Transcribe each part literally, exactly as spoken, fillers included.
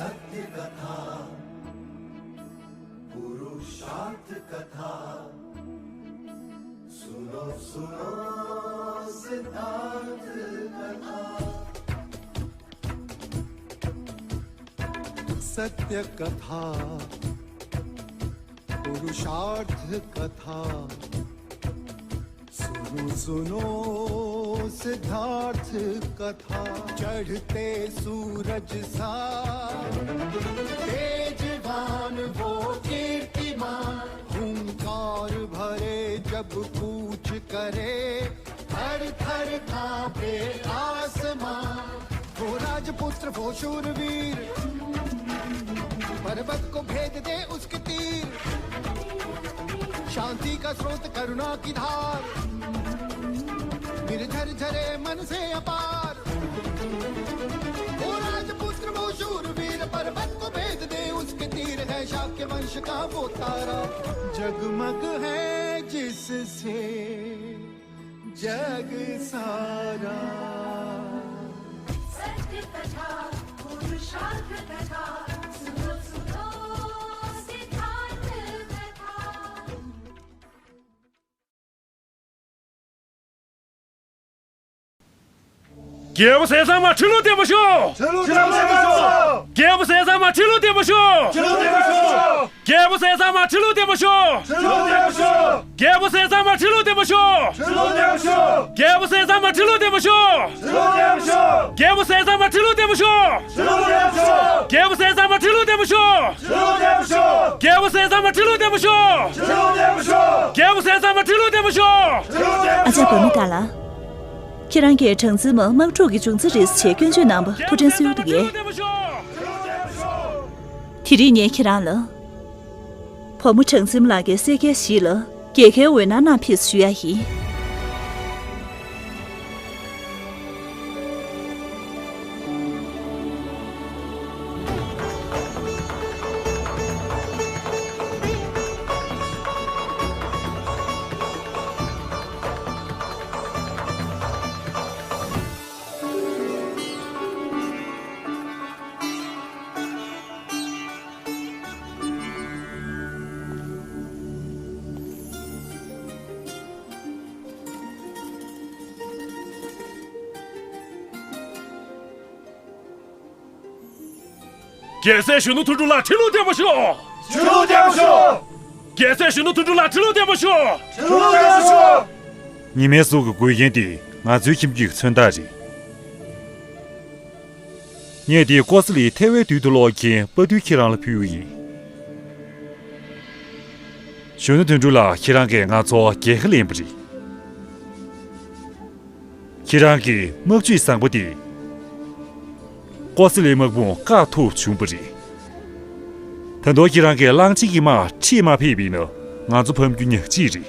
सत्य कथा, पुरुषार्थ कथा, सुनो सुनो सिद्धार्थ कथा। सत्य कथा, पुरुषार्थ कथा, सुनो सुनो सिद्धार्थ कथा। चढ़ते सूरज सा तेजवान वो कीर्तिमान, हुंकार भरे जब कूच करे, थर थर कांपे आसमां। वो राजपुत्र वो शूरवीर, पर्वत को भेद दे उसके तीर। शांति का स्रोत करुणा की धार, निर्झर झरे मन से अपार। वो राजपुत्र वो शूरवीर, पर्वत को भेद दे उसके तीर। है शाक्य वंश का वो तारा, जगमग है जिससे जग सारा। सत्य कथा, पुरुषार्थ कथा, सुनो सुनो सिद्धार्थ कथा। རྒྱལ་པོ་ཟས་གཙང་མ་ཁྲི་ལོ་བརྟན་པར་ཤོག་ཁྲི་ལོ་བརྟན་པར་ཤོག་རྒྱལ་པོ་ཟས་གཙང་མ་ཁྲི་ལོ་བརྟན་པར་ཤོག་ཁྲི་ལོ་བརྟན་པར་ཤོག་རྒྱལ་པོ་ཟས་གཙང་མ་ཁྲི་ལོ་བརྟན་པར་ཤོག་ཁྲི་ལོ་བརྟན་པར་ཤོག་རྒྱལ་པོ་ཟས་གཙང་མ་ཁྲི་ལོ་བརྟན་པར་ཤོག་ཁྲི་ལོ་བརྟན་པར་ཤོག་རྒྱལ་པོ་ཟས་གཙང་མ་ཁྲི་ལོ་བརྟན་པར་ཤོག་ཁྲི་ལོ་བརྟན་པར་ཤོག་རྒྱལ་པོ་ཟས་གཙང་མ་ཁྲི་ལོ་བརྟན་པར་ཤོག་ཁྲི་ལོ་བརྟན་པར་ཤོག་རྒྱལ་པོ་ཟས་གཙང་མ་ཁྲི་ལོ་བརྟན་པར་ཤོག་ཁྲི་ལོ་བརྟན་པར་ཤོག་རྒྱལ་པོ་ཟས་གཙང་མ་ཁྲི་ལོ་བརྟན་པར་ཤོག་ཁྲི་ལོ་བརྟན་པར་ཤོག་རྒྱལ་པོ་ཟས་གཙང་མ་ཁྲི་ལོ་བརྟན་པར་ཤོག་ཁྲི་ལོ་བརྟན་པར་ཤོག་ཨ་ཅག་བུ་མོ་དགའ་ལགས། ཁྱེད་རང་གིས་གྲངས་འཛིན་མ་དམག་འཁྲུག་གི་འབྱུང་རྩ་རེད་ཅེས་སྐྱོན་བརྗོད་གནང་བ་ཐུགས་དྲན་གསོ་ཡག་འདུག་གས། དེ་རིང་ངས་ཁྱེད་རང་ལ། བུ་མོ་གྲངས་འཛིན་མ་ལགས་ཀྱི་སྲས་སྐལ་བཞི་ལ་རྒྱལ་ཁའི་འོད་སྣང་གནང་ཕེབས་ཞུ་ཡ་ཡིན། རྒྱལ་སྲས་གཞོན་ནུ་དོན་གྲུབ་ལགས་ཁྲི་ལོ་བརྟན་པར་ཤོག་ཁྲི་ལོ་བརྟན་པར་ཤོག་རྒྱལ་སྲས་གཞོན་ནུ་དོན་གྲུབ་ལགས་ཁྲི་ལོ་བརྟན་པར་ཤོག་ཁྲི་ལོ་བརྟན་པར་ཤོག་ཉི་མའི་གཟུགས་ཀྱི་འགོས་རྐྱེན་དེ་ང་ཚོའི་ཁྱིམ་རྒྱུད་ཀྱི་མཚོན་རྟགས་རེད། ངས་དེ་ཀོ་ས་ལིའི་ཐལ་བའི་དུས་སུ་སློག་མཁན་དཔའ་རྟུལ་ཁྱེད་རང་ལ་ཕུལ་བ་ཡིན། གཞོན་ནུ་དོན་གྲུབ་ལགས་ཁྱེད་རང་གིས་ང་ཚོ་རྒྱལ་ཁ་ལེན་པ་རེད། ཁྱེད་རང་གི་དམག་ཇུས་བཟང་པོ་དེ་ཀོ་ས་ལིའི་དམག་དཔུང་བཀག་ཐུབ་བྱུང་བ་རེད། ད་དུང་ཁྱེད་རང་གིས་གླང་ཆེན་གྱི་དམག་ཁྲིད་མ་ཕེབས་པ་ཡིན་ན་ང་ཚོ་ཕམ་རྒྱུ་ཉག་གཅིག་རེད།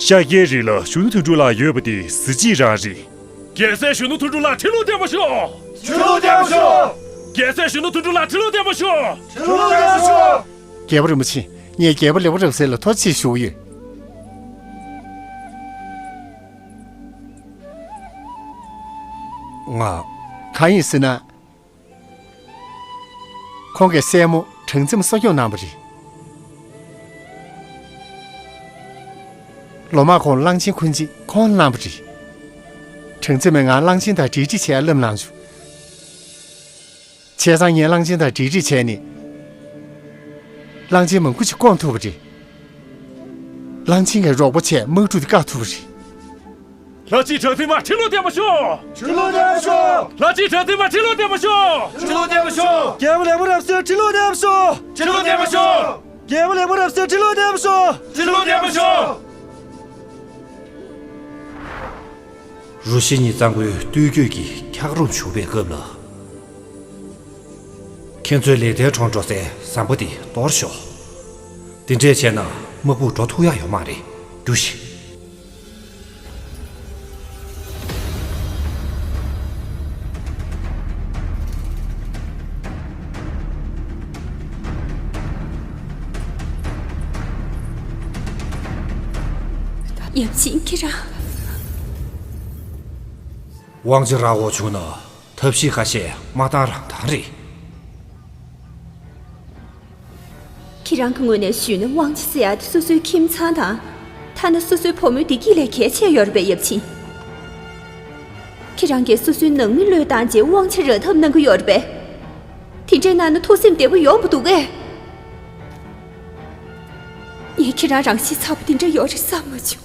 ཤཱཀྱའི་རི་ལ་གཞོན་ནུ་དོན་གྲུབ་ལགས་ཡོད་པ་དེ་གཟི་བརྗིད་རང་རེད། རྒྱལ་སྲས་གཞོན་ནུ་དོན་གྲུབ་ལགས་ཁྲི་ལོ་བརྟན་པར་ཤོག་ཁྲི་ལོ་བརྟན་པར་ཤོག་རྒྱལ་སྲས་གཞོན་ནུ་དོན་གྲུབ་ལགས་ཁྲི་ལོ་བརྟན་པར་ཤོག་ཁྲི་ལོ་བརྟན་པར་ཤོག་རྒྱལ་པོ་རིན་པོ་ཆེ། ངས་རྒྱལ་པོ་ལེགས་པ་རབ་གསལ་ལ་ཐུགས་རྗེ་ཆེ་ཞུ་གི་ཡོད། ང་། གང་ཡིན་ཟེར་ན། ཁོང་གི་སྲས་མོ་གྲངས་འཛིན་མ་གསོ་སྐྱོང་གནང་བ་རེད། ལོ་མང་གོང་གླང་ཆེན་འཁོན་འཇིགས་ཁོང་གནང་བ་རེད། གྲངས་འཛིན་མས་ང་གླང་ཆེན་དང་འབྲེལ་འདྲིས་བྱས་སླེབས་གནང་བྱུང་། བྱས་ཙང་ངས་གླང་ཆེན་དང་འབྲེལ་འདྲིས་བྱས་ནས། གླང་ཆེན་མང་པོ་ཞིག་བཀོལ་ཐུབ་པ་རེད། གླང་ཆེན་གྱི་རོགས་པ་བྱས་དམག་འཁྲུག་དེ་བཀག་ཐུབ་པ་རེད། ལྷ་རྗེ་གྲངས་འཛིན་མ་ཁྲི་ལོ་བརྟན་པར་ཤོག་ཁྲི་ལོ་བརྟན་པར་ཤོག་ལྷ་རྗེ་གྲངས་འཛིན་མ་ཁྲི་ལོ་བརྟན་པར་ཤོག་ཁྲི་ལོ་བརྟན་པར་ཤོག་རྒྱལ་པོ་ལེགས་པ་རབ་གསལ་ཁྲི་ལོ་བརྟན་པར་ཤོག་ཁྲི་ལོ་བརྟན་པར་ཤོག་རྒྱལ་པོ་ལེགས་པ་རབ་གསལ་ཁྲི་ལོ་བརྟན་པར་ཤོག་ཁྲི་ལོ་བརྟན་པར་ཤོག་རུ་བཞི་གཉིས་གཙང་པོའི་སྟོད་རྒྱུད་ཀྱི་འཁྱགས་རོམ་བྱུག་པའི་སྐབས་ལ། ཁྱེད་ཚོའི་ལེགས་ལྡན་གྲོང་འགྲོ་སའི་ཟམ་པ་འདི་གཏོར་ཤོག་དེ་འདྲས་བྱས་ན་དམག་དཔུང་འགྲོ་ཐུབ་ཡག་ཡོད་མ་རེད། རྒྱུགས་ཤིག་ཡབ་ཆེན་ཁྱེད་རང་། དབང་ཆ་རག་འོག་བྱུང་ན་ཐབས་ཤེས་ཁ་ཤས་མ་བཏང་རང་བཏང་རེད། ཁྱེད་རང་གི་ངོས་ནས་ཞུས་ན་དབང་ཆ་ཟེར་ཡ་དེ་སོ་སོའི་ཁྱིམ་ཚང་དང་། ཐ་ན་སོ་སོའི་བུ་མོའི་བདེ་སྐྱིད་ལས་གལ་ཆེ་ཡོད་རེད་པས་ཡབ་ཆེན། ཁྱེད་རང་གིས་སོ་སོའི་ནང་མི་བློས་བཏང་རྗེས་དབང་ཆ་རག་ཐབས་གནང་གི་ཡོད་རེད་པས། དེ་འདྲའི་གནང་ན་ཐུགས་སེམས་བདེ་པོ་ཡོང་བ་འདུག་གས། ངས་ཁྱེད་རང་རང་ཤི་ཚ་པོ་དེ་འདྲ་ཡོད་རེད་བསམ་མ་བྱུང་།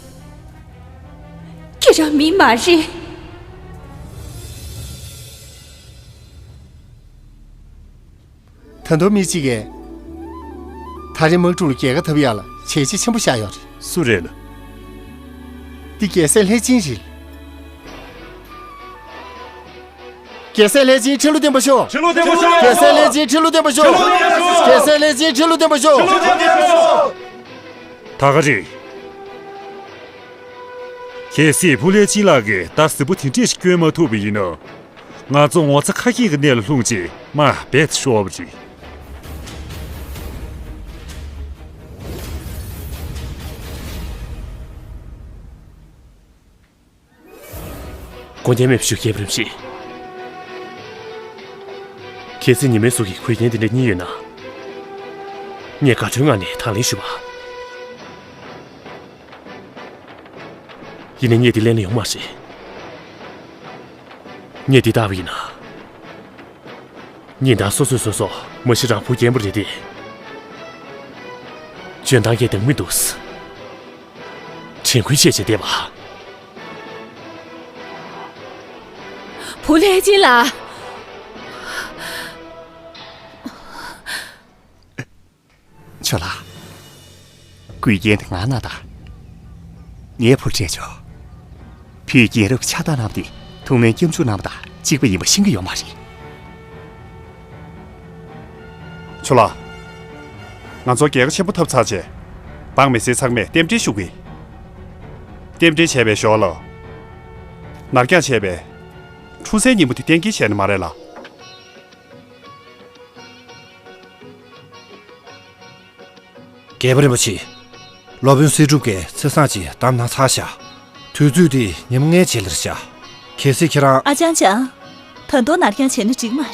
ཁྱེད་རང་མི་མ་རེད། ད་དུང་མི་གཅིག་གིས། ད་རེས་དམག་འཁྲུག་ལ་རྒྱལ་ཁ་ཐོབ་ཡག་ལ་བྱས་རྗེས་ཆེན་པོ་བཞག་ཡོད་རེད། སུ་རེད་ལ། འདི་རྒྱལ་སྲས་ལྷས་སྦྱིན་རེད། རྒྱལ་སྲས་ལྷས་སྦྱིན་ཁྲི་ལོ་བརྟན་པ་ཤོག་ཁྲི་ལོ་བརྟན་པ་ཤོག་རྒྱལ་སྲས་ལྷས་སྦྱིན་ཁྲི་ལོ་བརྟན་པ་ཤོག་ཁྲི་ལོ་བརྟན་པ་ཤོག་རྒྱལ་སྲས་ལྷས་སྦྱིན་ཁྲི་ལོ་བརྟན་པ་ཤོག་ཁྲི་ལོ་བརྟན་པ་ཤོག་ད་ག་རེད། གལ་སྲིད་བུ་ལྷས་སྦྱིན་ལགས་ཀྱིས་རྟ་གཟིག་པོ་དེ་འདྲས་ཤིག་བསྐྱོན་མ་ཐུབ་པ་ཡིན་ན། ང་ཚོ་ངོ་ཚ་ཁ་སྐྱེངས་ཀྱི་གནས་ལ་ལྷུང་རྗེས་དམའ་འབེབས་ཤོར་བ་རེད། དགོངས་འགལ་མེད་པ་ཞུ། རྒྱལ་བ་རིན་པོ་ཆེ། གལ་སྲིད་ཉི་མའི་གཟུགས་ཀྱི་གོས་རྒྱན་དེ་འདྲ་རྙེད་ཡོད་ན། ངས་དགའ་སྤྲོའི་ངང་ནས་དང་ལེན་ཞུ་བ། ཡིན་ནའི་ངས་འདི་ལེན་ན་ཡོང་མ་རེད། ངས་འདི་བཏགས་པ་ཡིན་ན། ཉིན་ལྟར་སོ་སོས་སོ་སོ་མ་གཞི་རང་བུ་རྒན་པོ་རེད་དེ། འཇོན་ཐང་གི་འདང་མི་འདུག་དྲན་སྐུལ་བྱས་བྱས་བསྡད་པ། བུ་ལྷས་སྦྱིན་ལགས། ཆོས་ལགས། གོས་རྒྱན་དེ་ང་གནང་དང་། ངའི་བུར་སྤྲད་ཆོག་བུས་རྒྱལ་རབས་ཕྱག་རྟགས་གནང་བ་དེ་ཐུགས་སྨོན་སྐྱབས་འཇུག་གནང་བ་དང་གཅིག་པ་ཡིན་པ་ཤེས་ཀྱི་ཡོད་མ་རེད། ཆོས་ལགས། ང་ཚོ་རྒྱལ་ཁ་ཆེན་པོ་ཐོབ་ཚར་རྗེས། འབངས་མི་སེར་ཚང་མས་རྟེན་འབྲེལ་ཞུ་གི། རྟེན་འབྲེལ་བྱས་པའི་ཞོར་ལ། ནར་འགྱངས་བྱས་པའི་འཁྲུངས་སའི་ཉིན་མོ་དེ་གཏན་འཁེལ་བྱས་ནི་མ་རེད་ལ། རྒྱལ་པོ་རིན་པོ་ཆེ། སློབ་དཔོན་སྲིད་སྒྲུབ་ཀྱིས་ཚེས་བཟང་ཅིག་བདམས་གནང་ཚར་བཞག་དུས་ཚོད་དེ་ཉིན་མོ་ལྔའི་རྗེས་ལ་རེད་བཞག་གལ་སྲིད་ཁྱེད་རང་། ཨ་ཅང་ཅང་། ད་དུང་ནར་འགྱངས་བྱས་ན་འགྲིག་མ་རེད།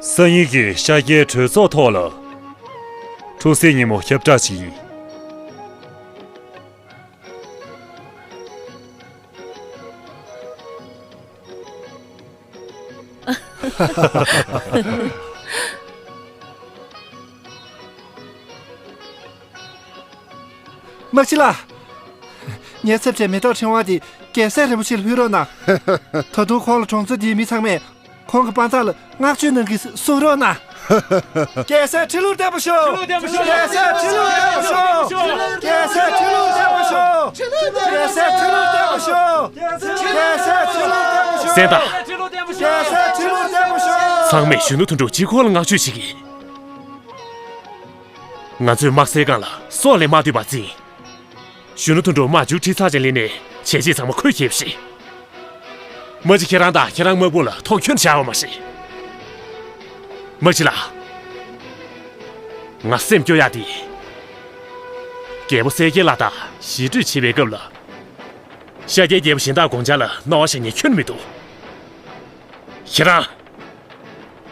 སང་ཉིན་གྱི་ཤར་རྒྱལ་གྲོས་ཚོགས་ཐོག་ལ། འཁྲུངས་སའི་ཉིན་མོ་ཁྱབ་བསྒྲགས་བྱེད་ཀྱི་ཡིན། དམག་སྤྱི་ལགས། ངའི་ཚབ་བྱས་མེ་ཏོག་ཕྲེང་བ་དེ་རྒྱལ་སྲས་རིན་པོ་ཆེར་ཕུལ་རོགས་གནང་། ད་དུང་ཁོང་ལ་གྲོང་ཚོ་འདིའི་མི་ཚང་མས་ཁོང་གི་དཔའ་མཛངས་ལ་བསྔགས་བརྗོད་གནང་གིན་གསུང་རོགས་གནང་། རྒྱལ་སྲས་ཁྲི་ལོར་བརྟན་པ་ཤོག་རྒྱལ་སྲས་ཁྲི་ལོར་བརྟན་པ་ཤོག་རྒྱལ་སྲས་ཁྲི་ལོར་བརྟན་པ་ཤོག་རྒྱལ་སྲས་ཁྲི་ལོར་བརྟན་པ་ཤོག་རྒྱལ་སྲས་ཁྲི་ལོར་བརྟན་པ་ཤོག་གསན་དང་། རྒྱལ་སྲས་ཁྲི་ལོར་བརྟན་པ་ཤོག་ཚང་མས་གཞོན་ནུ་དོན་གྲུབ་གཅིག་པོ་ལ་བསྔགས་བརྗོད་བྱེད་ཀྱི། ང་ཚོས་དམག་སའི་སྒང་ལ་སྲོག་ལས་མ་ལྟོས་པར་འཛིང་། གཞོན་ནུ་དོན་གྲུབ་དམག་མཇུག་ཁྲིད་ཚར་རྗེས་ལས་ནས་བྱས་རྗེས་ཚང་མ་ཁོས་ཁྱེར་བ་རེད། མ་གཞི་ཁྱེད་རང་དང་ཁྱེད་རང་དམག་དཔུང་ལ་མཐོང་ཆུང་བྱ་བ་མ་རེད། མ་གཞི་ལ། ང་སེམས་སྐྱོ་ཡག་དེ། རྒྱལ་པོ་གསལ་རྒྱལ་ལགས་དང་ཞི་གྲོས་བྱེད་པའི་སྐབས་ལ། ཤར་རྒྱལ་རྒྱལ་པོ་གཞན་དག་དགོངས་འཆར་ལ་རྣ་བ་བཞག་མཁན་ཁྱོན་མི་འདུག་ཁྱེད་རང་།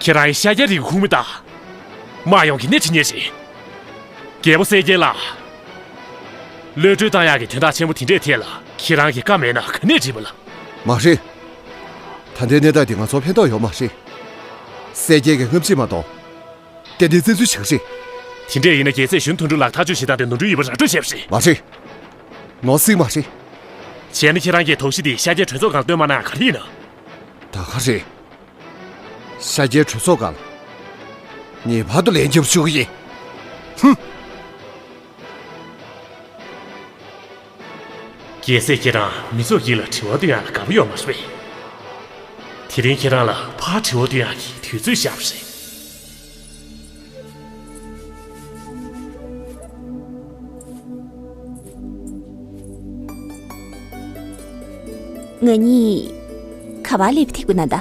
ཁྱེད་རང་ཡང་ཤར་རྒྱལ་རིགས་ཀྱི་ཁོངས་མི་དང་། དམག་ཡོངས་ཀྱི་སྣེ་ཁྲིད་མཁན་རེད། རྒྱལ་པོ་གསལ་རྒྱལ་ལགས། གློད་གྲོལ་བཏང་ཡག་གི་དོན་དག་ཆེན་པོ་དེ་འདྲའི་ཐད་ལ་ཁྱེད་རང་གི་བཀའ་མེད་ན་ག་ནས་འགྲིག་པ་ལ། མ་རེད། ད་ལྟའི་གནས་སྟངས་འདི་ང་ཚོར་ཕན་ཐོགས་ཡོད་མ་རེད། གསལ་རྒྱལ་གྱི་རྔམ་བརྗིད་མ་གཏོགས། ཏན་ཏན་བཙན་འཛུལ་བྱེད་ཀྱི་རེད། དེ་འདྲས་ཡིན་ན་རྒྱལ་སྲས་གཞོན་ནུ་དོན་གྲུབ་ལགས་ཐག་གཅོད་བྱེད་སྟངས་དེ་ནོར་འཁྲུལ་ཡོད་པ་ར་སྤྲོད་བྱས་པ་རེད། མ་རེད། ནོར་སྲིད་མ་རེད། བྱས་ན་ཁྱེད་རང་གིས་དོགས་གཞི་དེ་ཤར་རྒྱལ་གྲོས་ཚོགས་སྒང་ལ་བཏོན་མ་གནང་ཡང་ག་རེ་ཡིན་ན། ད་ག་རེད། ཤར་རྒྱལ་གྲོས་ཚོགས་སྒང་ལ། ངེས་པར་དུ་ལན་རྒྱབ་ཞུ་གི་ཡིན། ཧུམ། རྒྱལ་སྲས་ཁྱེད་རང་མི་ཚོགས་དཀྱིལ་ལ་དྲི་བ་འདོན་ཡག་ལ་དགའ་པོ་ཡོད་མ་རེད་པས། དེ་རིང་ཁྱེད་རང་ལ་ཕར་དྲི་བ་འདོན་ཡག་གི་དུས་ཚོད་བཞག་པ་རེད། ང་གཉིས་ག་པར་སླེབས་ཐུབ་ཀྱི་ན་ད།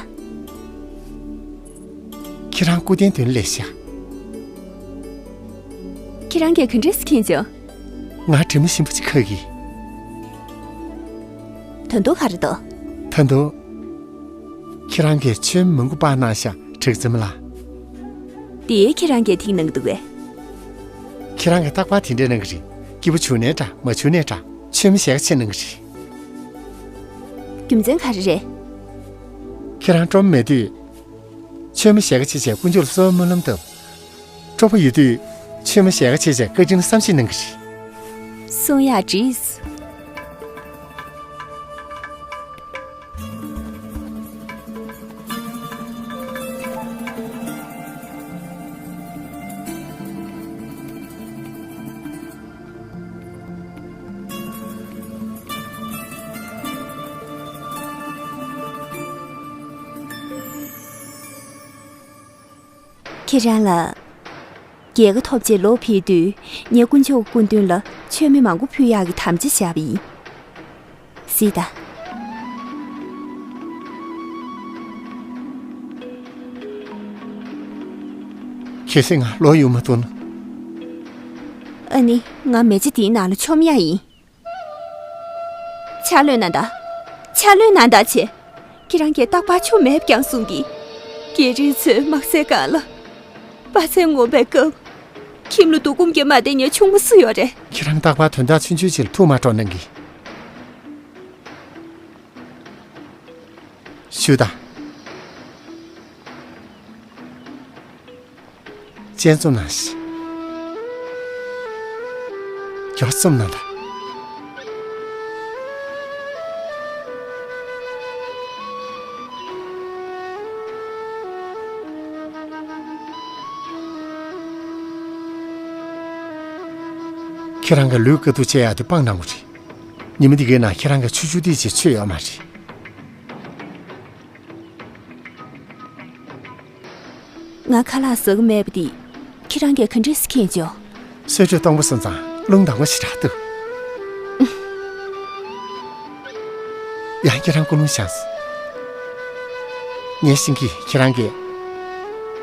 ཁྱེད་རང་སྐུ་རྟེན་མདུན་ལ་སླེབས་ཤག་ཁྱེད་རང་གིས་ག་འདྲས་སེ་མཁྱེན་བྱུང་། ང་དྲི་མ་ཞིམ་པོ་ཅིག་ཁ་གི། ད་དུང་ག་རེ་འདུག་ད་དུང་། ཁྱེད་རང་གིས་མཆོད་མེ་མང་པོ་སྤར་གནང་ཤག་གྲགས་འཛིན་མ་ལགས། དེ་ཁྱེད་རང་གིས་ཐིག་གནང་གི་འདུག་གས། ཁྱེད་རང་གིས་རྟག་པར་དེ་འདྲས་གནང་གི་རེད། སྐྱིད་པོ་བྱུང་ནའི་འདྲ་མ་བྱུང་ནའི་འདྲ་མཆོད་མེ་ཞེ་ག་ཆེ་གནང་གི་རེད། རྒྱུ་མཚན་ག་རེ་རེད། ཁྱེད་རང་སྤྲོ་པོ་མེད་དུས། མཆོད་མེ་ཞེ་ག་བྱས་བྱས་དཀོན་མཆོག་ལ་གསོལ་བ་སྨོན་ལམ་བཏབ། སྤྲོ་པོ་ཡོད་དུས་མཆོད་མེ་ཞེ་ག་བྱས་བྱས་བཀའ་དྲིན་ལ་བསམ་ཤེས་གནང་གི་རེད། གསུང་ཡག་བྲིས། ཁྱེད་རང་ལ། རྒྱལ་ཁ་ཐོབ་རྗེས་ལོག་ཕེབས་དུས་ངས་དཀོན་མཆོག་གི་སྐུ་མདུན་ལ་མཆོད་མེ་མང་པོ་ཕུལ་ཡག་གི་དམ་བཅའ་བཞག་པ་ཡིན། གཟིགས་དང་། གལ་སྲིད་ང་ལོག་ཡོང་མ་ཐུབ་ན། ཨ་ནི་ང་མེ་ལྕེ་འདིའི་ནང་ལ་མཆོང་ཡག་ཡིན། ཕྱག་ལོས་གནང་དང་། ཕྱག་ལོས་གནང་དང་བྱས། ཁྱེད་རང་གིས་རྟག་པར་མཆོད་མེ་བརྐྱངས་གསུང་གི། རྒྱལ་རིགས་ཚོའི་དམག་སའི་སྒང་ལ། དཔའ་རྩལ་ངོམ་པའི་སྐབས། ཁྱིམ་ལ་སྡུག་སྐུམ་གྱིས་མ་བསྡད་མཁན་ཆུང་མ་སུ་ཡོད་རེད། ཁྱེད་རང་རྟག་པར་དོན་དག་ཆུང་ཆུང་ཅིག་ལ་ཐུགས་མ་སྤྲོ་གནང་གི། ཞུ་དང་། སྤྱན་བཙུམ་གནང་ཞིག་རྒྱབ་བཙུམ་གནང་དང་། ཁྱེད་རང་གི་ལུས་དཀའ་སྡུག་སྤྱད་ཡག་དེ་སྤང་གནང་དགོས་རེད། ཉི་མ་འདི་གའི་ནང་ཁྱེད་རང་གིས་ཆུ་ཆུ་ཏིག་ཅིག་མཆོད་ཡོད་མ་རེད། ང་ཁ་ལག་ཟ་གི་མེད་པ་འདི་ཁྱེད་རང་གིས་ག་འདྲས་སེ་མཁྱེན་བྱུང་། གསོལ་མགྲོན་གཏོང་པ་སོང་ཙང་རླུང་དྭངས་པོ་ཞེ་དྲག་འདུག་ཡང་ཁྱེད་རང་སྐུ་རླུང་བཞེངས་སོང་། ངས་ཤེས་ཀྱི། ཁྱེད་རང་གིས་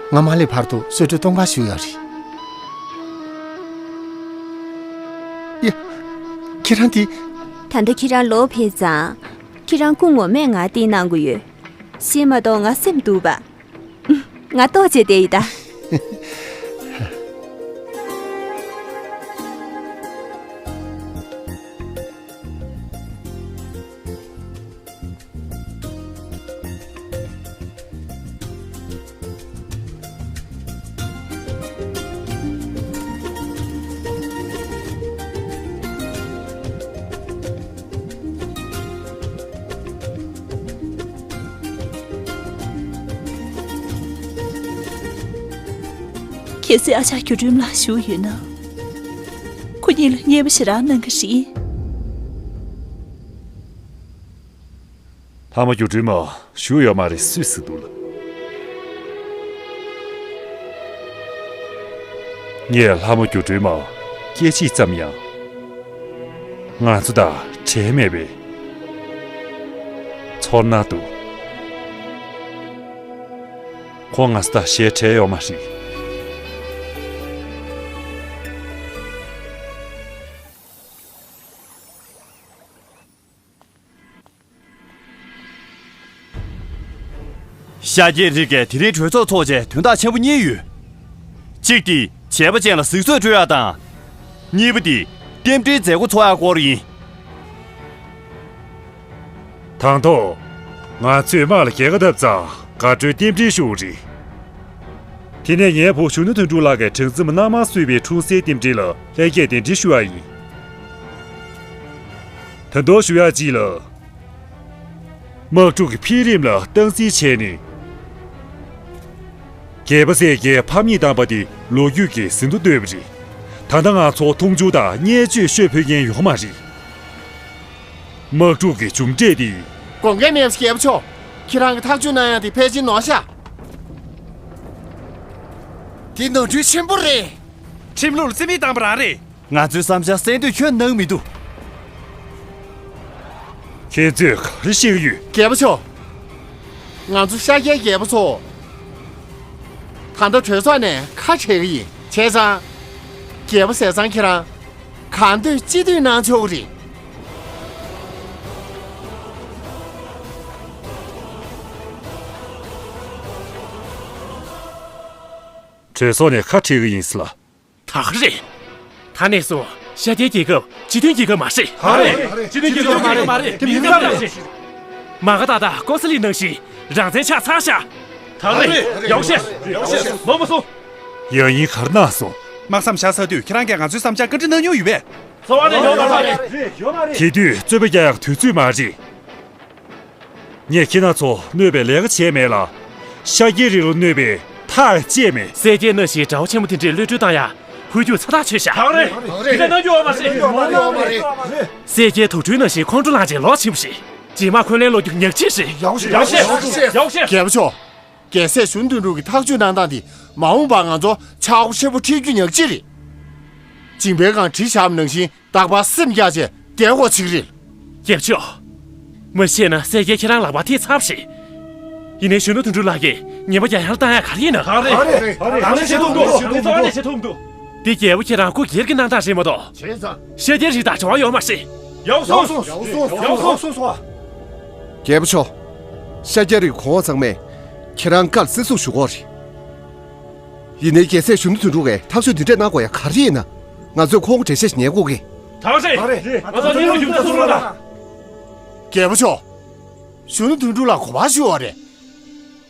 ང་མ་སླེབས་བར་དུ་གསོལ་མགྲོན་གཏོང་གར་བཞུགས་ཡོད་རེད། ཡ། ཁྱེད་རང་འདི། ད་ལྟ་ཁྱེད་རང་ལོག་ཕེབས་ཙང་། ཁྱེད་རང་སྐུ་ངོ་མས་ང་བསྟེན་གནང་གི་ཡོད། གཞན་མ་གཏོགས་ང་སེམས་སྡུག་པ། ང་ལྟོགས་བྱས་བསྡད་ཡིན་ད། གལ་སྲིད་ཨ་ཅག་སྒྱུ་འཕྲུལ་ལགས་བཞུགས་ཡོད་ན། ཁོ་གཉིས་ལ་མཉེས་པོ་ཞེ་དྲག་གནང་གི་རེད། ལྷ་མོ་སྒྱུ་འཕྲུལ་མ་བཞུགས་ཡོད་མ་རེད། སུས་ཟེར་འདུག་ལ། ངས་ལྷ་མོ་སྒྱུ་འཕྲུལ་མ་སྐད་ཅིག་ཙམ་ཡང་ང་ཚོ་དང་བྲལ་མེད་པའི་ཚོར་སྣང་འདུག་ཁོང་ང་ཚོ་དང་ཞེ་བྲལ་ཡོད་མ་རེད། ཤཱཀྱའི་རིགས་ཀྱིས་དེ་རིང་གྲོས་ཚོགས་འཚོགས་རྗེས་དོན་དག་ཆེན་པོ་གཉིས་ཡོད། གཅིག་དེ་བྱས་པ་ཅན་ལ་གཟིགས་ཚོད་སྤྲོད་ཡག་དང་། གཉིས་པ་དེ་རྟེན་འབྲེལ་མཛད་སྒོ་འཚོགས་ཡག་སྐོར་ཡིན། དང་ཐོག་ང་ཚོས་དམག་ལ་རྒྱལ་ཁ་ཐོབ་ཙང་དགའ་སྤྲོའི་རྟེན་འབྲེལ་ཞུ་བ་རེད། དེ་ནས་ངའི་བུ་གཞོན་ནུ་དོན་གྲུབ་ལགས་ཀྱིས་གྲངས་འཛིན་པ་སྣ་མང་གསོལ་བའི་འཁྲུངས་སའི་རྟེན་འབྲེལ་ལ་ལྷན་རྒྱས་གདན་འདྲེན་ཞུ་ཡག་ཡིན། ད་དུང་ཞུ་ཡག་གཅིག་ལ། དམག་འཁྲུག་གི་འཕེལ་རིམ་ལ་སྟངས་འཛིན་བྱས་ནས། རྒྱལ་པོ་སྲས་ཀྱི་ཕམ་ཉེས་བཏང་པ་དེ་ལོ་རྒྱུས་ཀྱིས་ཟིན་ཐོ་བཏོད་པ་རེད། ད་ལྟ་ང་ཚོ་མཐོང་ཆུང་དང་བརྙས་བཅོས་ཤོད་ཕོད་མཁན་ཡོད་མ་རེད། དམག་འཁྲུག་གི་མཇུག་འབྲས་དེ། དགོངས་འགལ་མེད་པ་རྒྱལ་པོ་མཆོག་ཁྱེད་རང་གིས་ཐག་གཅོད་གནང་ཡག་དེ་ཕལ་ཆེར་ནོར་ཤག་དེ་ནོར་འཁྲུལ་ཆེན་པོ་རེད། ཁྲིམས་ལུགས་ལ་རྩིས་མེད་བཏང་པ་རང་རེད། ང་ཚོའི་བསམ་འཆར་གསན་དུས་ཁྱོན་གནང་མི་འདུག་ཁྱེད་ཚོས་ག་རེ་ཤེས་ཀྱི་ཡོད། རྒྱལ་པོ་མཆོག་ང་ཚོ་ཤཱཀྱའི་རྒྱལ་པོ་ཚོ། ད་ལྟ་གྲོས་ཚོགས་ནས་ཁ་བྲལ་གྱི་ཡིན། བྱས་ཙང་། རྒྱལ་པོ་ཟས་གཙང་ཁྱེད་རང་། གང་འདོད་ཅི་འདོད་གནང་ཆོག་གི་རེད། གྲོས་ཚོགས་ནས་ཁ་ཁྲིད་ཀྱི་ཡིན་ཟེར་ལ། ད་ག་རེད། ད་ནས་བཟུང་ཤཱཀྱའི་རྒྱལ་ཁབ་སྤྱི་མཐུན་རྒྱལ་ཁབ་མ་རེད། ག་རེད། སྤྱི་མཐུན་རྒྱལ་ཁབ་མ་རེད། མ་རེད། དེ་མིན་ཙམ་རེད། མ་ག་ཏག་ཏག་ཀོ་ས་ལི་ནང་བཞིན་རང་བཙན་ཆགས་ཚར་ཤག་ད་རེད། ཡག་བཤད། ཡག་བཤད། མ་མ་སོང་། ཡང་ཡིན་གར་ན་སོང་། དམག་མཚམས་བཞག་ཚར་དུས་ཁྱེད་རང་གིས་ང་ཚོའི་བསམ་འཆར་བཀའ་འདྲི་གནང་མྱོང་ཡོད་པས། ཚོར་བ་ནི་ཡོད་མ་རེད། ཡོད་མ་རེད། དེ་དུས་རྩོད་པ་རྒྱག་ཡག་དུས་ཚོད་མ་རེད། ངས་ཁྱེད་རང་ཚོ་གནོད་པའི་ལས་ཀ་བྱས་མེད་ལ། ཤཱཀྱའི་རིགས་ལ་གནོད་པའི་ཐག་བཅད་མེད། གསལ་རྒྱལ་ནང་བཞིན་དགྲ་བོ་ཆེན་པོ་དེ་འདྲས་གློད་བཀྲོལ་བཏང་ཡ་ཧུར་རྒྱུག་ཚ་ཐག་ཆོད་ཤག་ད་རེད། དེ་འདྲ་གནང་རྒྱུ་ཡོད་མ་རེད། ཡོད་མ་རེད། གསལ་རྒྱལ་དུག་སྦྲུལ་ནང་བཞིན་ཁོང་ཁྲོ་ལངས་བྱས་ལོག་ཕྱིན་པ་རེད། རྗེས་མ་འཁོན་ལན་སློག་རྒྱུ་ཉག་གཅིག་རེད། ཡག་བཤད། ཡག་བཤད། ཡག་བཤད། རྒྱལ་པོ་མཆོག་རྒྱལ་སྲས་གཞོན་ནུ་དོན་གྲུབ་ཀྱིས་ཐག་གཅོད་གནང་སྟངས་དེ་མ་འོངས་པར་ང་ཚོ་ཆག་སྒོ་ཆེན་པོ་འཕྲད་རྒྱུ་ཉག་གཅིག་རེད། སྦྱིན་པའི་སྒང་གྲི་བཞག་པ་ནང་བཞིན་རྟག་པར་སེམས་བཀྱག་བྱས་བསྡད་དགོས་ཆགས་ཀྱི་རེད། རྒྱལ་པོ་མཆོག་མ་བཤད་ན་གསལ་རྒྱལ་ཁྱེད་རང་ལག་པར་ཐེབས་ཚར་བ་རེད། ཡིན་ནའི་གཞོན་ནུ་དོན་གྲུབ་ལགས་ཀྱིས་ཉེས་པ་རྒྱག་ཡག་ལ་བཏང་ཡག་ག་རེ་ཡིན་ན། ག་རེ། ག་རེ། ག་རེ་བྱེད་ཐུབ་འདུག་རྩ་བ་ནས་བྱེད་ཐུབ་འདུག་འདི་རྒྱལ་པོ་ཁྱེད་རང་སྐུ་སྒེར་གྱི་གནང་སྟངས་རེད་མ་གཏོགས། བྱས་ཙང་། ཤཱཀྱའི་རིགས་དང་འབྲེལ་བ་ཡོད་མ་རེད། ཡག་སོང་། ཡག་སོང་། ཡག་སོང་། ཡག་སོང་། རྒྱལ་པོ་མཆོག་ཤཱཀྱའི་རིགས་གོང་འོག་ཚང་མས་ཁྱེད་རང་བཀའ་ལ་གསན་སྲུང་ཞུ་དགོས་རེད། ཡིན་ནའི་རྒྱལ་སྲས་གཞོན་ནུ་དོན་གྲུབ་ཀྱིས་ཐག་གཅོད་འདི་འདྲས་གནང་དགོས་ཡ་ག་རེ་ཡིན་ན། ང་ཚོས་ཁོང་གི་འགྲེལ་བཤད་ཞིག་ཉན་དགོས་ཀི། ད་རེད། ང་ཚོ་གཉིས་ལ་རྒྱུ་མཚན་གསུང་རོགས་གནང་། རྒྱལ་པོ་མཆོག་གཞོན་ནུ་དོན་གྲུབ་ལགས་ག་པར་ཞུ་བ་རེད།